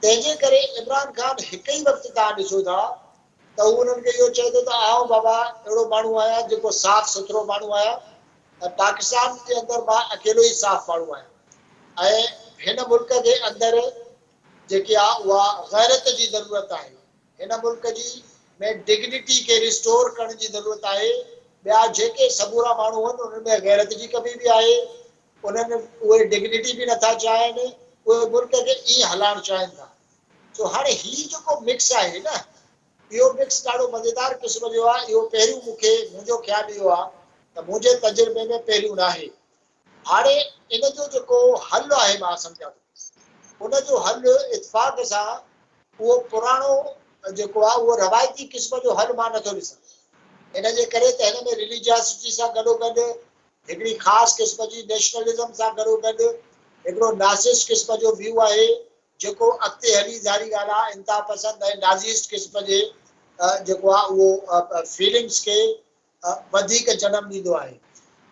تنهن جي ڪري عمران خان هڪ ئي وقت توهان ڏسو ٿا ته هو انهن کي اهو چئي ٿو ته آئون بابا اهڙو ماڻهو آهيان جيڪو صاف سٿرو ماڻهو آهيان ۽ پاڪستان جي اندر مان اڪيلو ئي صاف ماڻهو آهيان ۽ هن ملڪ جي اندر جيڪي آهي اها غيرت جي ضرورت آهي هن ملڪ جي ۾ ڊگنيٽي کي ريسٽور ڪرڻ جي ضرورت آهي، ٻيا جيڪي سمورا ماڻهو هن انهن ۾ غيرت جي ڪمي به آهي، انهن اهي ڊگنيٽي به نٿا چاهين، اهي ملڪ کي ائين هلائڻ چاهين ٿا. سو هاڻي هي جيڪو مڪس آهي نه اهو مڪس ڏاڍو مزيدار قسم جو آهي، اهو پهريون مون کي منهنجو خيال اهو آهي ته منهنجي تجربي ۾ پهريون ناهي. هاڻي ان جو جيڪو حل آهي مان سمجهان ٿو ان جو حل اتفاق سان اهو پراڻو جيڪو آهي اهو روايتي قسم جو حل مان نٿو ڏسان ان جي ڪري ته هن ۾ رليجياسٽي سان گڏو گڏ هڪڙي خاص قسم جي نيشنلزم سان گڏو گڏ هڪڙو ناسسٽ قسم جو ويو آهي جيڪو اڳتي هلي ظاهري ڳالهه آهي انتها پسند ۽ نازيسٽ قسم جي جيڪو آهي اهو فيلنگس کي وڌيڪ جنم ڏيندو آهي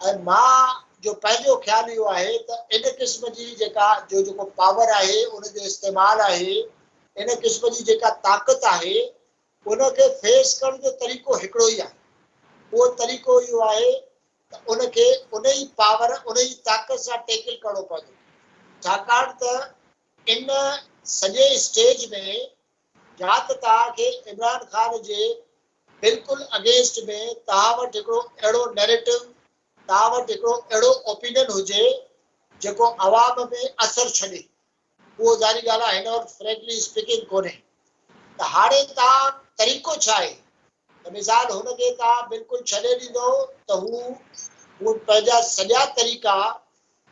۽ مان جو پنهنجو خيال اهو آهي ته ان قسم جي جيڪا جو جيڪو پاور آهي ان جو استعمال آهي ان قسم جي جيڪا طاقت آهي ان کي فيس ڪرڻ جو طريقو هڪڙو ئي آهي اهو طريقو اهو آهي ته ان کي ان ئي پاور ان ئي طاقت سان ٽيڪل ڪرڻو پوندو ڇاڪاڻ ته ان سڄي اسٽيج ۾ يا ته توهان کي عمران خان جي بلڪل اگينسٽ ۾ توهان وٽ هڪڙو اهڙو نيريٽو، توهان وٽ هڪڙو اهڙو اوپينين هجي جيڪو عوام ۾ اثر ڇڏي. اهو ظاهري ڳالهه آهي هن وقت فرينڪلي اسپيڪنگ ڪونهي. ته هاڻي توهان طريقو ڇا آهي ته مثال هن کي توهان بلڪل ڇڏي ڏيندو ته هو هو پنهنجا سڄا طريقا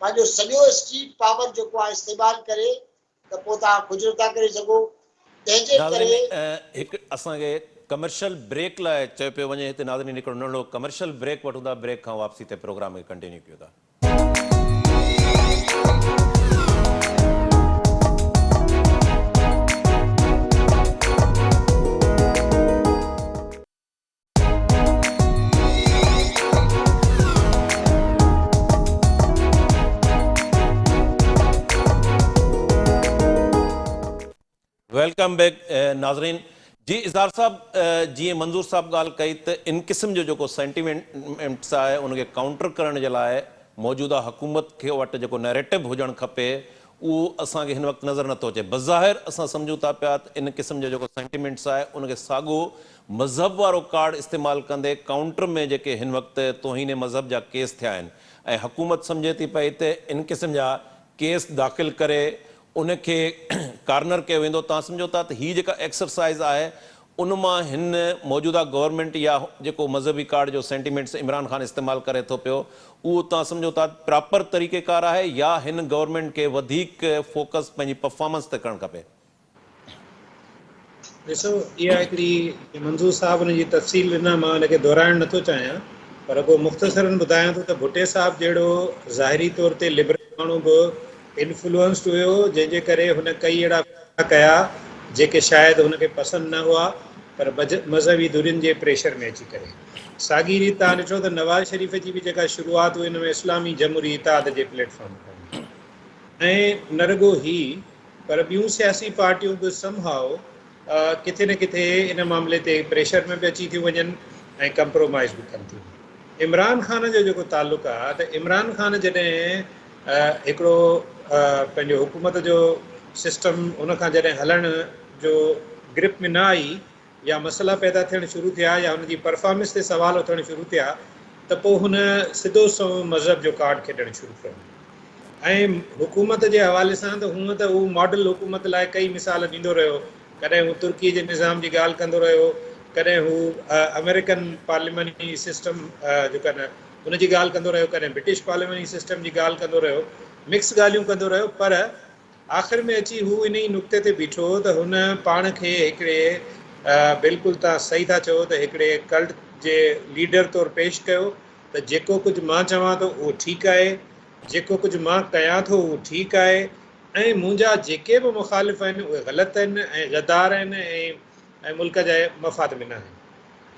پنهنجو سڄو اسٽريٽ پاور جيڪو آهي استعمال ڪري ته پوء توهان ڪجهه نٿا ڪري سگهو، تنهن جي ناظرين ڪري. هڪ اسان کي ڪمرشل بريڪ لاء چيو پيو وڃي هتي ناظرين هڪڙو ننڍڙو ڪمرشل بريڪ وٺون ٿا بريڪ کان واپسي تي پروگرام کي ڪنٽينيو ڪيون ٿا. Welcome back ناظرين جي اظهار صاحب جيئن منظور صاحب ڳالهه ڪئي ته ان قسم جو جيڪو سينٽيمينٽس آهي ان کي ڪائونٽر ڪرڻ جي لاء موجوده حڪومت کي وٽ جيڪو نيريٽو هجڻ کپي اهو اسان کي هن وقت نظر نٿو اچي بظاهر اسان سمجهون ٿا پيا ته ان قسم جو جيڪو سينٽيمينٽس آهي ان کي ساڳو مذهب وارو ڪارڊ استعمال ڪندي ڪائونٽر ۾ جيڪي هن وقت توهين مذهب جا ڪيس ٿيا آهن ۽ حڪومت سمجهي ٿي پئي ته ان قسم جا ڪيس داخل ڪري ان کي ڪارنر ڪيو ويندو توهان سمجهو ٿا ته هي جيڪا ايڪسرسائز آهي ان مان هن موجوده گورنمينٽ يا جيڪو مذهبي ڪارڊ جو سينٽيمينٽس عمران خان استعمال ڪري ٿو پيو اهو توهان سمجهو ٿا پراپر طريقيڪار آهي يا هن گورنمينٽ کي وڌيڪ فوڪس پنهنجي پرفارمنس تي ڪرڻ کپي؟ ڏسو اها هڪڙي منظور صاحب ان جي تفصيل ڏنا مان ان کي دهرائڻ نٿو چاهيان پر رڳو مختصراً ٻڌايان ٿو ته ڀٽي صاحب جهڙو ظاهري طور تي لبرل ماڻهو به انفلوئنسڊ هيو جنهن جي ڪري هن ڪئي اهڙا فيصلا ڪيا جيڪي شايد هن کي پسند نه هئا پر مذهبي ڌرين جي پريشر ۾ اچي ڪري. ساڳي ريت توهان ڏٺو ته نواز شريف جي به جيڪا شروعات هئي ان ۾ اسلامي جمهوري اتحاد جي پليٽ فارم کان هئي ۽ نه رڳو هي پر ٻيون سياسي پارٽيون به سم هاء ڪٿي نه ڪٿي ان معاملي تي پريشر ۾ به اچي ٿيون وڃن ۽ ڪمپرومائز به ڪن ٿيون. عمران خان جو جيڪو تعلق آ ته عمران خان جڏهن هڪڙو پنهنجو حڪومت جو سسٽم ان کان جڏهن هلڻ جو گرپ ۾ نه آئي يا مسئلا پيدا ٿيڻ شروع ٿيا يا هن جي پرفارمنس تي سوال اٿڻ شروع ٿيا ته پوء هن سڌو سنئون مذهب جو ڪارڊ کيڏڻ شروع ڪيو ۽ حڪومت جي حوالي سان ته هونء ته هو ماڊل حڪومت لاء ڪئي مثال ڏيندو رهيو ڪڏهن هو ترڪي جي نظام جي ڳالهه ڪندو رهيو، ڪڏهن هو آمريڪن پارلياماني سسٽم جيڪا نه ان جي ڳالهه ڪندو رهيو، ڪڏهن برٽش پارلياماني سسٽم جي ڳالهه ڪندو رهيو، مڪس ڳالهيون ڪندو رهيو پر آخر ۾ اچي هو انهي نقطي تي بيٺو ته هن پاڻ کي هڪڙي بلڪل توهان صحيح ٿا چئو ته هڪڙي ڪلٽ جي ليڊر طور پيش ڪيو ته جيڪو ڪجهه مان چوان ٿو اهو ٺيڪ آهي، جيڪو ڪجهه مان ڪيان ٿو اهو ٺيڪ آهي ۽ منهنجا جيڪي به مخالف آهن اهي غلط آهن ۽ غدار آهن ۽ ملڪ جي مفاد ۾ ناهن.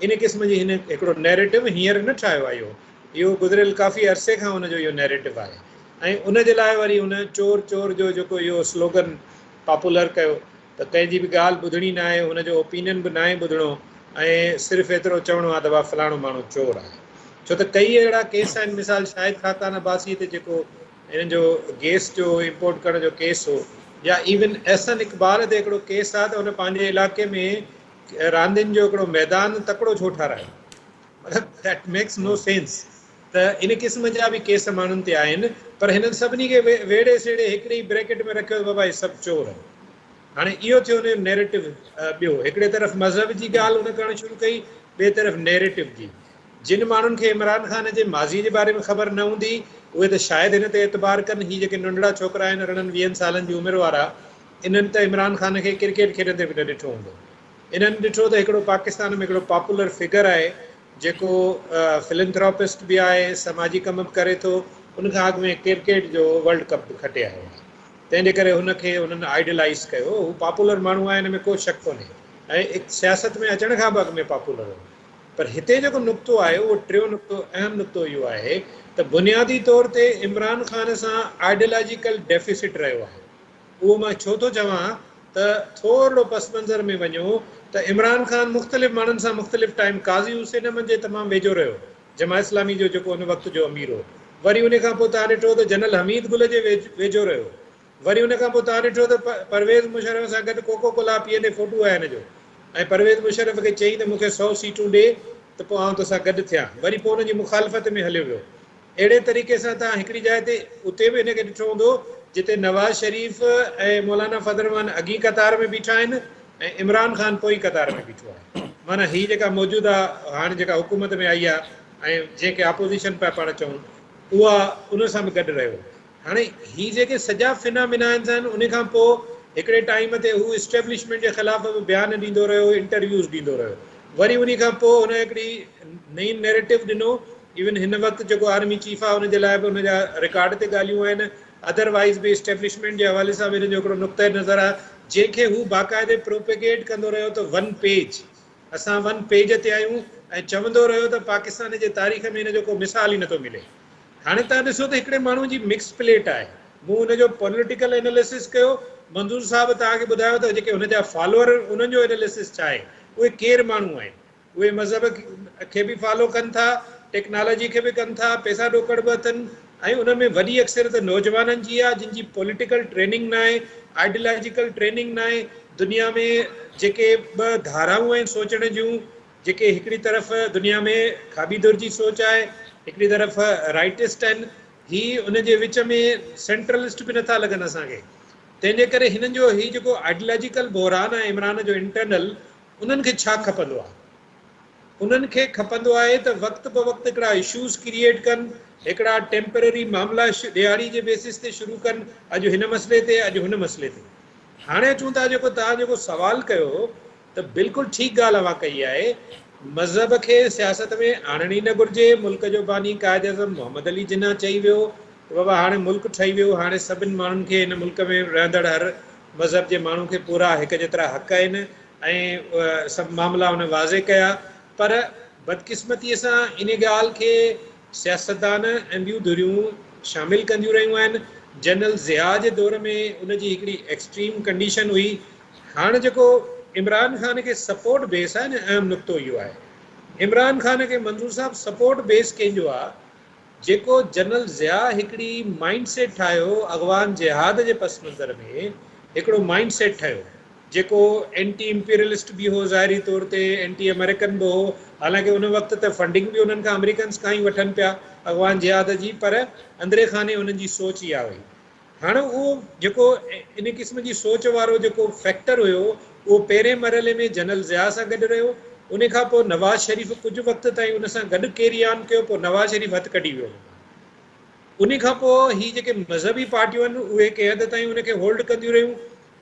ان قسم جي هن هڪڙو نيريٽو هينئر نه ٺاهيو آهي اهو اهو گذريل ڪافي عرصي کان ان جو اهو نيريٽو آهي ۽ ان جي لاء وري هن چور چور جو جيڪو اهو سلوگن پاپولر ڪيو ته ڪنهن جي به ڳالهه ٻڌڻي ناهي هن جو اوپينين به ناهي ٻڌڻو ۽ صرف ايترو چوڻو آهي ته ڀا فلاڻو ماڻهو چور آهي ڇو ته ڪئي اهڙا ڪيس آهن مثال شاهد خاقان عباسي تي جيڪو هنن جو گيس جو امپورٽ ڪرڻ جو ڪيس هو يا ايون احسن اقبال تي هڪڙو ڪيس آهي ته هن پنهنجي علائقي ۾ راندين جو هڪڙو ميدان تڪڙو ڇو ٺارايو مطلب that makes no sense ته ان قسم جا به ڪيس ماڻهن تي آهن پر هنن سڀني کي ويڙهي سيڙهي هڪڙي ئي بريڪٽ ۾ رکيو ته بابا هي سڀ چور آهن هاڻي اهو ٿيو هن جو نيريٽو ٻيو هڪڙي طرف مذهب جي ڳالهه هن ڪرڻ شروع ڪئي ٻئي طرف نيريٽو جي جن ماڻهن کي عمران خان جي ماضي جي باري ۾ خبر نه هوندي، اهي ته شايد هن تي اعتبار ڪن. هي جيڪي ننڍڙا ڇوڪرا آهن، ارڙهن ويهن سالن جي عمر وارا، انهن ته عمران خان کي ڪرڪيٽ کيڏندي به نه ڏٺو هوندو. انهن ڏٺو ته هڪڙو پاڪستان ۾ هڪڙو پاپولر فگر آهي، جيڪو فلنٿراپسٽ به آهي، سماجي ڪم به ڪري ٿو، ان کان اڳ ۾ ڪرڪيٽ جو ورلڊ ڪپ به کٽي آيو آهي. تنهن جي ڪري هن کي انهن آئيڊلائيز ڪيو. هو پاپولر ماڻهو آهي، ان ۾ ڪو شڪ ڪونهي ۽ سياست ۾ اچڻ کان به اڳ ۾ پاپولر هو. پر هتي جيڪو نقطو آهي اهو ٽيون نقطو اهم نقطو اهو آهي ته بنيادي طور تي عمران خان سان آئيڊيالاجيڪل ڊيفيسٽ رهيو آهي. اهو مان ڇو ٿو چوان ته ٿورڙو پس منظر ۾ وڃو ته عمران خان مختلف ماڻهن سان مختلف ٽائيم قاضي حسين احمد جي تمام ويجهو رهيو جماعت اسلامي جو جيڪو ان وقت جو امير هو وري ان کان پوء توهان ڏٺو ته جنرل حميد گل جي ويجهو رهيو وري ان کان پوء توهان ڏٺو ته پرويز مشرف سان گڏ ڪوڪو ڪولا پيئندي فوٽو آهي هن جو ۽ پرويز مشرف کي چيائين ته مون کي سئو سيٽون ڏي ته پوء آئون توسان گڏ ٿيان وري پوء ان جي مخالفت ۾ هليو ويو اهڙي طريقي سان توهان هڪڙي جاء تي اتي به هن کي ڏٺو هوندو جتي نواز شريف ۽ مولانا فضل الرحمان اڳين قطار ۾ بيٺا آهن ۽ عمران خان پوئين قطار ۾ بيٺو آهي معنيٰ هي جيڪا موجوده هاڻ جيڪا حڪومت ۾ آئي آهي ۽ جنهن کي اپوزيشن پيا پاڻ چئون اها ان سان به گڏ رهيو هاڻي هي جيڪي سڄا فنامينا آهن ان کان پوء هڪڙي ٽائيم تي هو اسٽيبلشمينٽ جي خلاف به بيان ڏيندو رهيو انٽرويوز ڏيندو رهيو وري ان کان پوء هن هڪڙي نئين نيريٽو ڏنو ايون هن وقت جيڪو آرمي چيف آهي ان جي لاء به ان جا رڪارڊ تي ڳالهيون آهن ادر وائيز به اسٽيبلشمينٽ جي حوالي سان به هن جو هڪڙو نقطه نظر آهي جنهن کي هو باقاعدي پروپيگيٽ ڪندو رهيو ته ون پيج اسان ون پيج تي آهيون ۽ چوندو رهيو ته پاڪستان جي تاريخ ۾ هن جو ڪو مثال ئي نٿو ملي. هاڻي توهان ڏسو ته هڪڙي ماڻهو جي مڪس پليٽ آهي. مون ان جو پوليٽيڪل ايناليسس ڪيو، منظور صاحب توهان کي ٻڌايو ته جيڪي هن جا فالوئر انهن جو ايناليسس ڇا آهي، اهي ڪير ماڻهو آهن، اهي مذهب کي به فالو ڪن ٿا، ٽيڪنالاجي کي به ڪن ٿا، پئسا ڏوڪڙ به اٿن ۽ انهن ۾ وڏي اڪثريت نوجوانن جي آهي جن جي پوليٽيڪل ٽريننگ ناهي، آئيڊيالاجيڪل ٽريننگ ناهي، دنيا ۾ جيڪي ٻه ڌارائون آهن سوچڻ جون جيڪي هڪڙي طرف دنيا ۾ کاٻي ڌر جي سوچ آهي، هڪڙي طرف رائٽسٽ آهن، هي ان جي وچ ۾ سينٽرلسٽ به نٿا لڳن اسان کي. تنهن جي ڪري هنن جو هي جيڪو آئيڊيالاجيڪل بحران آهي عمران جو انٽرنل، انهن کي ڇا کپندو آهي؟ انهن کي کپندو آهي ته وقت به وقت هڪڙا اشوز ڪريئيٽ ڪن، هڪڙا ٽيمپرري معاملا ڏهاڙي جي بيسس تي شروع ڪن، اڄ هن مسئلي تي، اڄ هن مسئلي تي. هاڻي اچون ٿا جيڪو توهان جيڪو سوال ڪيو ته بلڪل ٺيڪ ڳالهه اوهان ڪئي آهي، مذهب کي سياست ۾ آڻڻ ئي نه گهرجي، ملڪ جو باني قائد اعظم محمد علي جناح چئي ويو ته بابا هاڻي ملڪ ٺهي ويو، هاڻي سڀن ماڻهن کي هن ملڪ ۾ رهندڙ هر مذهب جي ماڻهو کي پورا هڪ جيترا حق آهن، ۽ سڀ معاملا هن واضح ڪيا پر بدقسمتيء سان ان ڳالهه کي سياستدان ۽ ٻيون ڌريون شامل ڪنديون رهيون آهن. جنرل ضياء جي دور ۾ ان جي هڪڙي ايڪسٽريم ڪنڊيشن هئي. هاڻ جيڪو عمران خان کي سپورٽ بيس آهي نه اهم نقطو اهو آهي. عمران خان کي منظور صاحب سپورٽ بيس ڪنهن جو آهي؟ جيڪو جنرل ضياء هڪڙي مائنڊ سيٽ ٺاهيو اغوان جهاد جي پس منظر ۾ هڪڙو مائنڊ سيٽ ٺهيو جيڪو اينٽي امپيريلسٽ به هو ظاهري طور تي اينٽي آمريڪن به هو حالانڪه ان وقت ته فنڊنگ به انهن کان آمريڪنس کان ئي وٺن پيا اغوان جهاد جي پر اندري خاني انهن جي سوچ اها هئي هاڻ اهو جيڪو ان قسم جي سوچ وارو جيڪو فيڪٽر هيو اهو پهرين مرحلي ۾ جنرل ضياء سان گڏ رهيو ان کان پوء نواز شريف ڪجهه وقت تائين ان سان گڏ ڪيري آن ڪيو پوء نواز شريف هٿ ڪڍي ويو ان مان ان کان پوء هي جيڪي مذهبي پارٽيون آهن اهي ڪنهن حد تائين ان کي هولڊ ڪنديون رهيون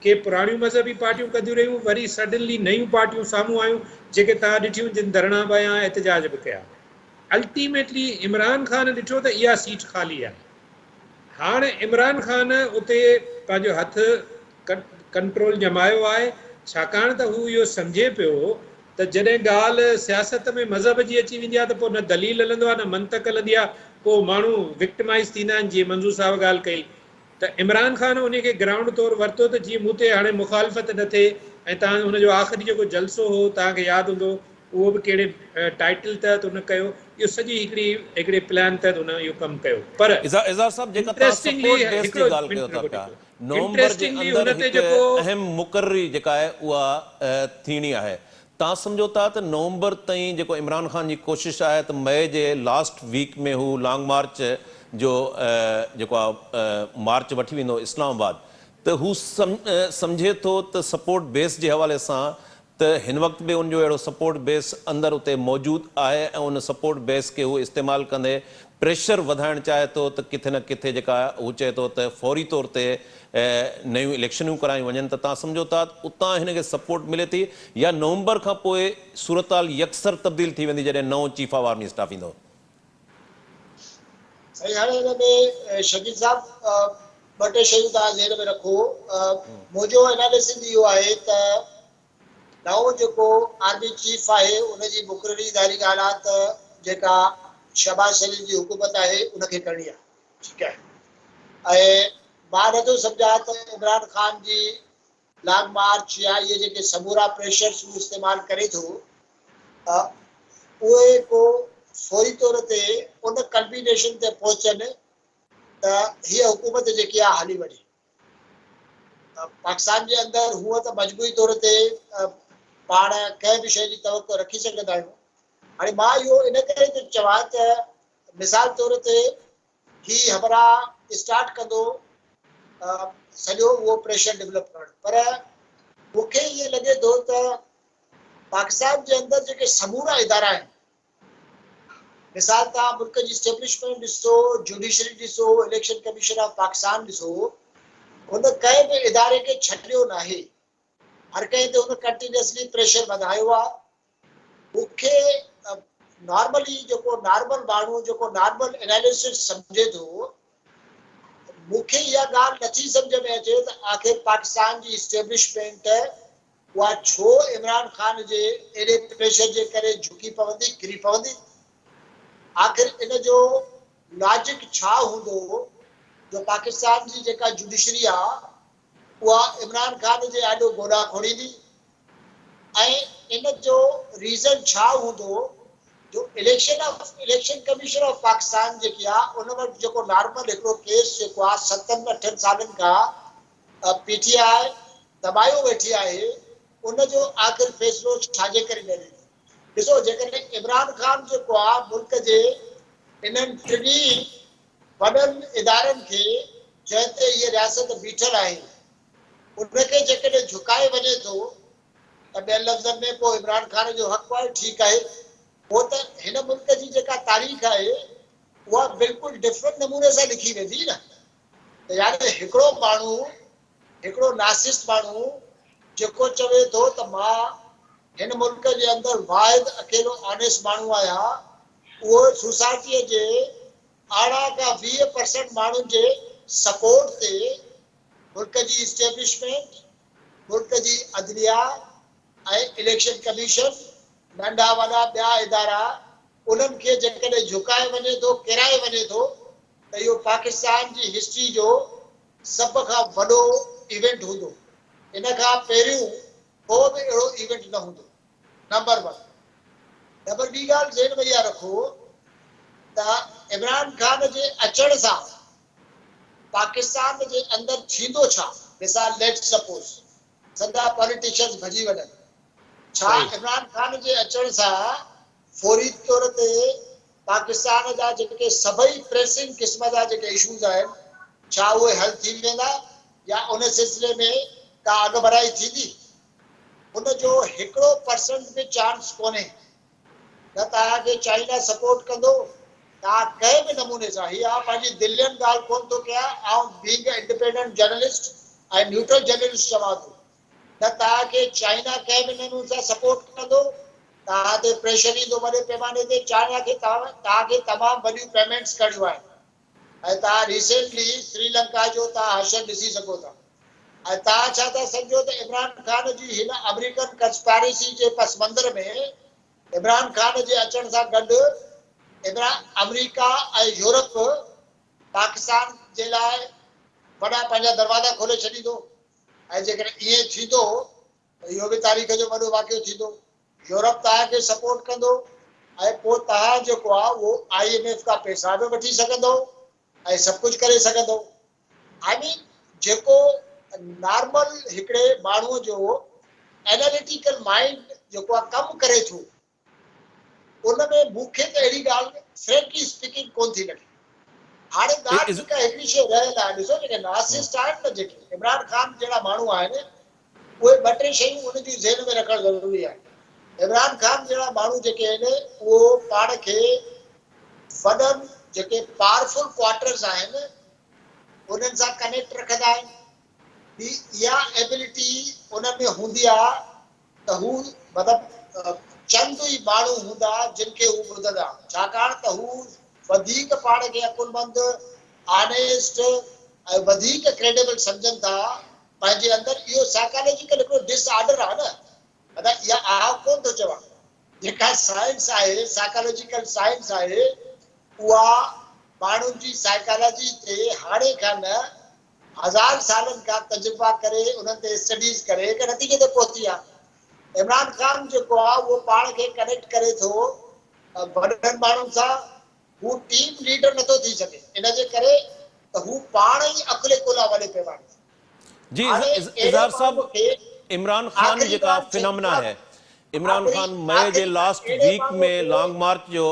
ڪي پراڻيون مذهبي پارٽيون ڪنديون رهيون وري سڊنلي نيون پارٽيون سامهون آيون جيڪي توهان ڏٺيون جن ڌرڻا به هنيا احتجاج به ڪيا الٽيميٽلي عمران خان ڏٺو ته اها سيٽ خالي آهي. هاڻ عمران خان اتي پنهنجو هٿ ڪنٽرول ڄمايو آهي، ڇاڪاڻ ته هو اهو سمجهي پيو ته جڏهن ڳالهه سياست ۾ مذهب جي اچي ويندي آهي ته پوء نه دليل هلندو آهي نه منطق هلندي آهي، پوء ماڻهو وڪٽمائيز ٿيندا آهن، جيئن منظور صاحب ڳالهه ڪئي ته عمران خان انهي کي گرائونڊ طور ورتو ته جيئن مون تي هاڻي مخالفت نه ٿئي ۽ تان هن جو آخري جيڪو جلسو هو توهان کي ياد هوندو اهو به ڪهڙي ٽائيٽل تحت هن ڪيو، اهو سڄي هڪڙي هڪڙي پلان تحت هن اهو ڪم ڪيو پر اظهار صاحب جيڪا توهان انٽريسٽنگلي سپورٽ بيس جي هڪڙو ڳالهه منٽ ڪيو ٿا رڳو پيا ڏجو نومبر جي انٽريسٽنگلي اندر هن تي هڪ جيڪو اهم مقرري جيڪا آهي اها ٿيڻي آهي توهان سمجهو ٿا ته نومبر تائين جيڪو عمران خان جي ڪوشش آهي ته مئي جي لاسٽ ويڪ ۾ هو لانگ مارچ جو جيڪو آهي مارچ وٺي ويندو اسلام آباد ته هو سمجهي ٿو ته سپورٽ بيس جي حوالي سان ته هن وقت به ان جو اهڙو سپورٽ بيس اندر اتي موجود آهي ۽ ان سپورٽ بيس کي هو استعمال ڪندي پريشر وڌائڻ چاهي ٿو ته ڪٿي نه ڪٿي جيڪا هو چئي ٿو ته فوري طور تي نيون اليڪشنون ڪرايون وڃن ته توهان سمجهو ٿا ته اتان هن کي سپورٽ ملي ٿي يا نومبر کان پوء صورتحال يڪسر تبديل ٿي ويندي جڏهن نئون چيف آف آرمي اسٽاف ايندو. سائين هاڻي ان ۾ شبير صاحب ٻه ٽي شيون توهان ذهن ۾ رکو منهنجو اناليسز اهو آهي ته نئون جيڪو آرمي چيف آهي ان جي مقرري ظاهري ڳالهه آهي ته جيڪا شهباز شريف جي حڪومت آهي ان کي ڪرڻي آهي ٺيڪ آهي ۽ مان نٿو سمجهان ته عمران خان جي لانگ مارچ يا اهي جيڪي سمورا پريشرس هو استعمال ڪري ٿو اهي ڪو فوري طور تي ان ڪلمينيشن تي پهچن ته هيء حڪومت جيڪي آهي هلي وڃي. پاڪستان جي اندر هونء ته مجموعي طور تي پاڻ ڪنهن به شيء جي توقع رکي سگهندا آهيون. هاڻي مان اهو ان ڪري ٿو چوان ته مثال طور تي هي همراهه اسٽارٽ ڪندو سڄو اهو پريشر ڊولپ ڪرڻ پر مون کي ائين لڳي ٿو ته پاڪستان جي اندر جيڪي سمورا ادارا آهن مثال توهان ملڪ جي اسٽيبلشمينٽ ڏسو جوڊيشري ڏسو اليڪشن ڪميشن آف پاڪستان ڏسو هن ڪنهن به اداري کي ڇڏيو ناهي هر ڪنهن تي هن ڪنٽينيوسلي پريشر وڌايو آهي. مون کي نارملي جيڪو نارمل ماڻهو جيڪو نارمل اناليسس سمجهي ٿو مون کي اها ڳالهه نٿي سمجهه ۾ اچي ته آخر پاڪستان جي اسٽيبلشمينٽ اها ڇو عمران خان جي ايڏي پريشر جي ڪري جهڪي پوندي ڪري پوندي آخر ان جو لاجڪ ڇا هوندو جو پاڪستان جي جيڪا جوڊيشري آ اها عمران خان جي آڏو گوڏا کوڙيندي ۽ ان جو ريزن ڇا هوندو جو election of election commission of Pakistan جيڪي آ ان وٽ جيڪو نارمل هڪڙو ڪيس جيڪو آ ستن اٺن سالن کان پي ٽي آء دٻايو ويٺي آهي ان جو آخر فيصلو ڇاجي ڪري نه ڏنو ڏسو جيڪڏهن عمران خان جيڪو آ ملڪ جي انهن ٽنهي وڏن ادارن کي جنهن تي هيء رياست بيٺل آهي، ان کي جيڪڏهن جهڪائي وڃي ٿو ته ته ٻين لفظن ۾ پوء عمران خان جو حق آهي، ٺيڪ آهي. پوء ته هن ملڪ جي جيڪا تاريخ آهي اها بلڪل ڊفرنٽ نموني سان لکي ويندي نه ته يعني هڪڙو ماڻهو، هڪڙو نارسسٽ ماڻهو جيڪو چوي ٿو ته مان هن ملڪ جي اندر واحد اڪيلو آنيسٽ ماڻهو آهيان، اهو سوسائٽيء جي 18 کان 20% ماڻهن جي سپورٽ تي ملڪ جي اسٽيبلشمينٽ، ملڪ جي عدليه ۽ اليڪشن ڪميشن، ننڍا وڏا ٻيا ادارا انهن کي جيڪڏهن جهڪائي وڃي ٿو، ڪيرائي وڃي ٿو ته اهو پاڪستان جي هسٽري جو سڀ کان وڏو ايونٽ هوندو. ان کان پهريون ڪو به اهڙو ايونٽ نه هوندو. Number one. Number ٻي ڳالهه ذهن ۾ اها رکو ته عمران خان جي اچڻ سان پاڪستان جي اندر ٿيندو ڇا؟ مثال ليٽس سپوز سندا پاليٽيشنز ڀڄي وڃن، ڇا عمران خان جي اچڻ سان فوري طور تي پاڪستان جا جيڪي سڀئي پريسنگ قسم جا جيڪي اشوز آهن ڇا اهي حل ٿي ويندا يا ان سلسلي ۾ ڪا اڳڀرائي ٿيندي؟ ان جو هڪڙو پرسنٽ به چانس ڪونهي. نه توهان کي چائنا سپورٽ ڪندو توهان ڪنهن به نموني سان هي آئون پنهنجي دلين ڳالهه ڪونه ٿو ڪيان آئون being a independent journalist ۽ neutral journalist چوان ٿو نه توهان کي چائنا ڪنهن به نموني سان سپورٽ ڪندو توهان تي پريشر ايندو وڏي پيماني تي چائنا کي توهان کي تمام وڏيون پيمينٽس ڪرڻيون آهن ۽ توهان ريسينٽلي سري لنڪا جو توهان حشر ڏسي سگهو ٿا ۽ توهان ڇا ٿا سمجهو ته عمران خان جي هن آمريڪن ڪنسپاريسي جي پس منظر ۾ عمران خان جي اچڻ سان گڏ عمران آمريڪا ۽ يورپ پاڪستان جي لاء وڏا پنهنجا دروازا کولي ڇڏيندو ۽ جيڪڏهن ائين ٿيندو ته اهو به تاريخ جو وڏو واقعو ٿيندو. يورپ توهان کي سپورٽ ڪندو ۽ پوء توهان جيڪو آهي اهو I M F کان پئسا به وٺي سگهندؤ ۽ سڀ ڪجهه ڪري سگهندؤ. I مين جيڪو نارمل هڪڙي ماڻهوء جو ايناليٽيڪل مائنڊ جيڪو آهي ڪم ڪري ٿو ان ۾ مون کي ته اهڙي ڳالهه فرينڪلي اسپيڪنگ ڪونه ٿي لڳي. هاڻي ڳالهه جيڪا هڪڙي شيء رهيل آهي ڏسو جيڪي نارسسٽ آهن نه جيڪي عمران خان جهڙا ماڻهو آهن اهي ٻه ٽي شيون ان جون ذهن ۾ رکڻ ضروري آهن. عمران خان جهڙا ماڻهو جيڪي آهن اهو پاڻ کي وڏن جيڪي پاورفل ڪوارٽرز آهن انهن سان ڪنيڪٽ رکندا آهن. ٻي اها ايبلٽي انهن ۾ هوندي آهي ته هو مطلب چند ئي ماڻهو هوندا جن کي هو ٻڌندا ڇاڪاڻ ته هو وڌيڪ پاڻ کي عقلمند، آنيسٽ ۽ وڌيڪ ڪريڊيبل سمجهن ٿا پنهنجي اندر اهو سائيڪالاجيڪل هڪڙو ڊس آرڊر آهي نه مطلب اها آء ڪونه ٿو چوان جيڪا سائنس آهي سائيڪالاجيڪل سائنس آهي اها ماڻهن جي سائيڪالاجي تي هاڻي کان نه هزار سالن کان تجربا ڪري انهن تي اسٽڊيز ڪري هڪ نتيجي تي پهتي آهي. عمران خان جيڪو آهي اهو پاڻ کي ڪنيڪٽ ڪري ٿو وڏن ماڻهن سان، هو ٽيم ليڊر نٿو ٿي سگهي ان جي ڪري ته هو پاڻ ئي عقل ڪل آهي وڏي پيماني تي. جي هاڻي اهڙي اظهار صاحب ماڻهو کي عمران خان آخري جيڪا ڳالهه چئي فنامنا ڇڏيان آهي عمران آخري خان مئي جي آخري ڳالهه لاسٽ اهڙي ويڪ ماڻهو ۾ کي لانگ مارچ جو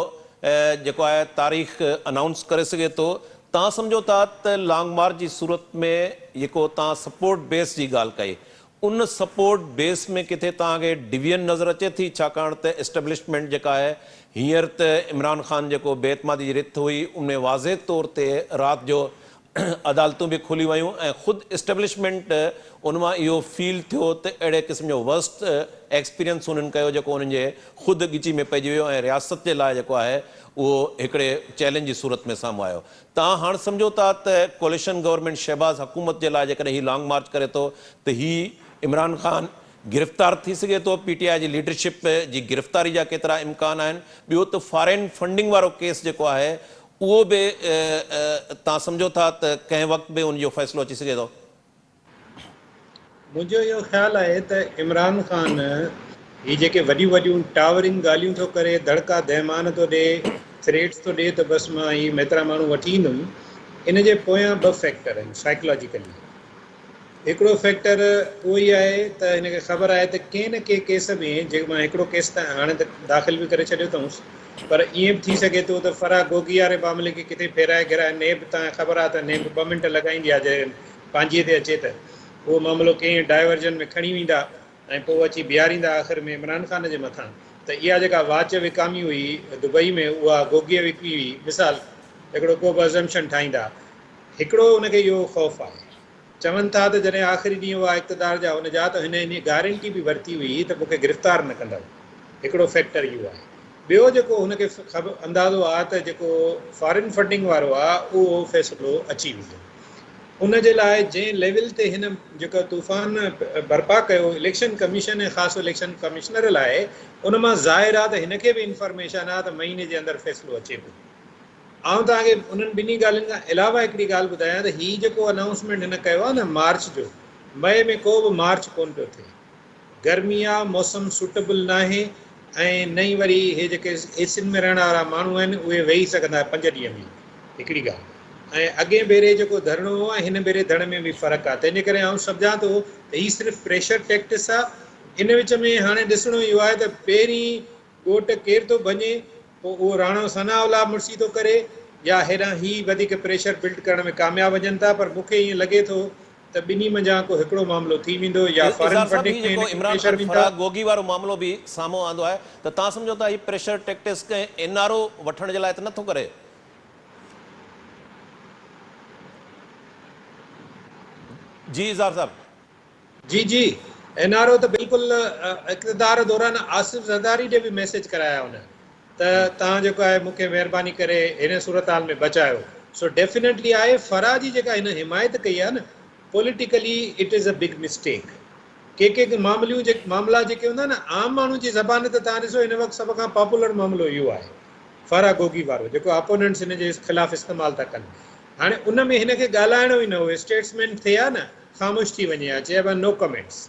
جيڪو آهي تاريخ انائونس ڪري سگهي ٿو توهان سمجهو ٿا ته لانگ مارچ جي صورت ۾ جيڪو توهان سپورٽ بيس جي ڳالهه ڪئي ان سپورٽ بيس ۾ ڪٿي توهان کي ڊويزن نظر اچي ٿي ڇاڪاڻ ته اسٽيبلشمينٽ جيڪا آهي هينئر ته عمران خان جيڪو بي اعتمادي جي رٿ هئي ان ۾ واضح طور تي رات جو عدالتون به کولي ويون ۽ خود اسٽيبلشمينٽ ان مان اهو فيل ٿيو ته اهڙي قسم جو ورسٽ ايڪسپيرينس انهن ڪيو جيڪو انهن جي خود ڳچي ۾ پئجي ويو ۽ رياست جي لاء جيڪو آهي اهو هڪڙي چئلينج جي صورت ۾ سامهون آيو. توهان هاڻ سمجهو ٿا ته ڪوليشن گورنمينٽ شهباز حڪومت جي لاء جيڪڏهن هي لانگ مارچ ڪري ٿو ته هي عمران خان گرفتار ٿي سگهي ٿو، پي ٽي آء جي ليڊرشپ جي گرفتاري جا ڪيترا امڪان آهن، ٻيو ته فارين فنڊنگ وارو ڪيس جيڪو آهي اهو به توهان سمجهو ٿا ته ڪنهن وقت به ان جو فيصلو اچي سگهي ٿو؟ منهنجو اهو خيال آهي ته عمران خان هي جيڪي وڏيون وڏيون ٽاورنگ ڳالهيون ٿو ڪري، دڙڪا دهمان ٿو ڏي، ٿريٽس ٿو ڏي ته بس مان هي ميترا ماڻهو وٺي ايندم، ان جي پويان ٻه فيڪٽر آهن سائيڪلاجيڪلي. هڪڙو فيڪٽر اهو ئي آهي ته هن کي خبر آهي ته ڪنهن نه ڪنهن ڪيس ۾ جيڪو مان هڪڙو ڪيس ته هاڻي ته داخل به ڪري ڇڏيو اٿئونس پر ائين به ٿي سگهي ٿو ته فرح گوگي واري معاملي کي ڪٿي ڦيرائي گهرائي نيب تان خبر آهي ته نيب ٻه منٽ لڳائيندي آهي جڏهن پنهنجي تي اچي ته اهو معاملو ڪنهن ڊائيورجن ۾ کڻي ويندا ۽ پوء اچي بيهاريندا آخر ۾ عمران خان جي مٿان ته اها جيڪا واچ وڪامي هئي دبئي ۾ اها گوگيء وڪي هئي مثال هڪڙو ڪو به ازمپشن ٺاهيندا هڪڙو ان کي اهو خوف آهي چون ٿا ته جڏهن آخري ڏينهن هئا اقتدار جا ان جا ته هن انهي گارنٽي به ورتي هئي ته مون کي گرفتار نه ڪندؤ هڪڙو فيڪٽر اهو آهي ٻيو جيڪو هن کي اندازو آهي ته جيڪو فارين فنڊنگ وارو آهي اهو فيصلو اچي ويندو ان جي لاء جنهن ليول تي هن جيڪو طوفان برپا ڪيو اليڪشن ڪميشن ۽ خاص اليڪشن ڪمشنر لاء ان مان ظاهر آهي ته هن کي به انفارميشن آهي ته مهيني جي اندر فيصلو اچي پيو. آئون توهان کي انهن ٻنهي ڳالهين کان علاوه هڪڙي ڳالهه ٻڌايان ته هي جيڪو انائونسمينٽ هن ڪيو آهي نه مارچ جو مئي ۾ ڪو به مارچ ڪونه پيو ٿئي. گرمي آ، موسم سوٽيبل ناهي ۽ نه ئي وري هي جيڪي اي سين ۾ رهڻ وارا ماڻهو آهن اهي ويهي سگهندا 5 ڏينهن به هڪڙي ڳالهه ۽ اڳئين ڀيري جيڪو ڌرڻو هو ۽ هن ڀيري ڌرڻي ۾ به فرق آ تنهن جي ڪري آئون سمجهان ٿو ته هي صرف پريشر ٽيڪٽس آ ان وچ ۾ هاڻي ڏسڻو اهو آهي ته پهرين ڳوٽ ڪير ٿو ڀڃي پوء اهو راڻو ثناء الله مڙسي ٿو ڪري يا هيڏانهن هي وڌيڪ پريشر بلڊ ڪرڻ ۾ ڪامياب وڃن ٿا پر مون کي ائين لڳي ٿو ته ٻنهي منجهان ڪو هڪڙو معاملو ٿي ويندو يا فارن اظهار صاحب فنڊنگ هي ۾ جيڪو هن کي عمران پريشر خان ويندا. فرح گوگي وارو معاملو به سامهون آندو آهي ته توهان سمجهو ٿا هي پريشر ٽيڪٽس ڪنهن اين آر او وٺڻ جي لاء ته نه ٿو ڪري؟ جي اظهار صاحب. جي جي اين آر او ته بلڪل اقتدار دوران آصف زرداري ڏي به ميسيج ڪرايا هن ته توهان جيڪو آهي مون کي مهرباني ڪري هن صورتحال ۾ بچايو سو ڊيفينيٽلي آهي فرح جي جيڪا هن حمايت ڪئي آهي نه politically it is a big mistake K K معامليون جي معاملا جيڪي هوندا نه عام ماڻهو جي زبان تي توهان ڏسو هن وقت سڀ کان پاپولر معاملو اهو آهي فرح گوگي وارو جيڪو اپوننٽس هن جي خلاف استعمال ٿا ڪن هاڻي ان ۾ هن کي ڳالهائڻو ئي نه هو اسٽيٽسمين ٿئي ها نه خاموش ٿي وڃي ها چئي ها نو ڪمينٽس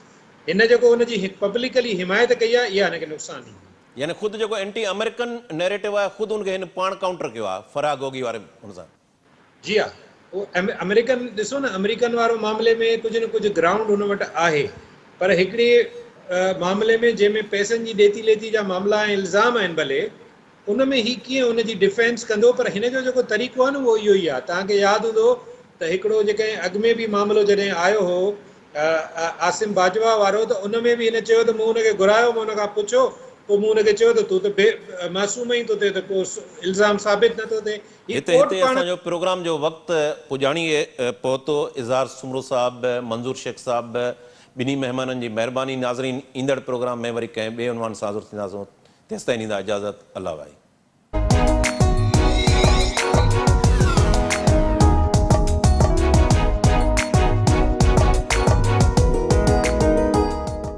هن جيڪو ان جي پبلڪلي حمايت ڪئي آهي اها هن کي نقصان ڏيندي. يعني خود جيڪو اينٽي آمريڪن نيريٽو آهي خود ان کي هن پاڻ ڪائونٽر ڪيو آهي فرح گوگي واري ان سان. جي ها اهو آمريڪن ڏسو نه آمريڪن وارو معاملي ۾ ڪجهه نه ڪجهه گرائونڊ هن وٽ آهي پر هڪڙي معاملي ۾ جنهن ۾ پئسن جي ڏيتي ليتي جا معاملا ۽ الزام آهن ڀلي ان ۾ هي ڪيئن ان جي ڊفينس ڪندو پر هن جو جيڪو طريقو آهي نه اهو اهو ئي آهي توهان کي ياد هوندو ته هڪڙو جيڪڏهن اڳ ۾ به معاملو جڏهن آيو هو عاصم باجوا وارو ته ان ۾ به هن چيو ته مون ان کي گهرايو مون ان کان پڇيو پوء مون ان کي چيو ته تون ته بي معصوم آهين تو تي ته ڪو الزام ثابت نه ٿو ٿئي هي هتي ڪورٽ هتي پاڻ اسان جو پروگرام جو وقت پڄاڻيء پهتو اظهار سومرو صاحب منظور شيخ صاحب ٻنهي مهمانن جي مهرباني ناظرين ايندڙ پروگرام ۾ وري ڪنهن ٻئي عنوان سان حاضر ٿينداسون تيستائين ڏيندا اجازت الله واهي.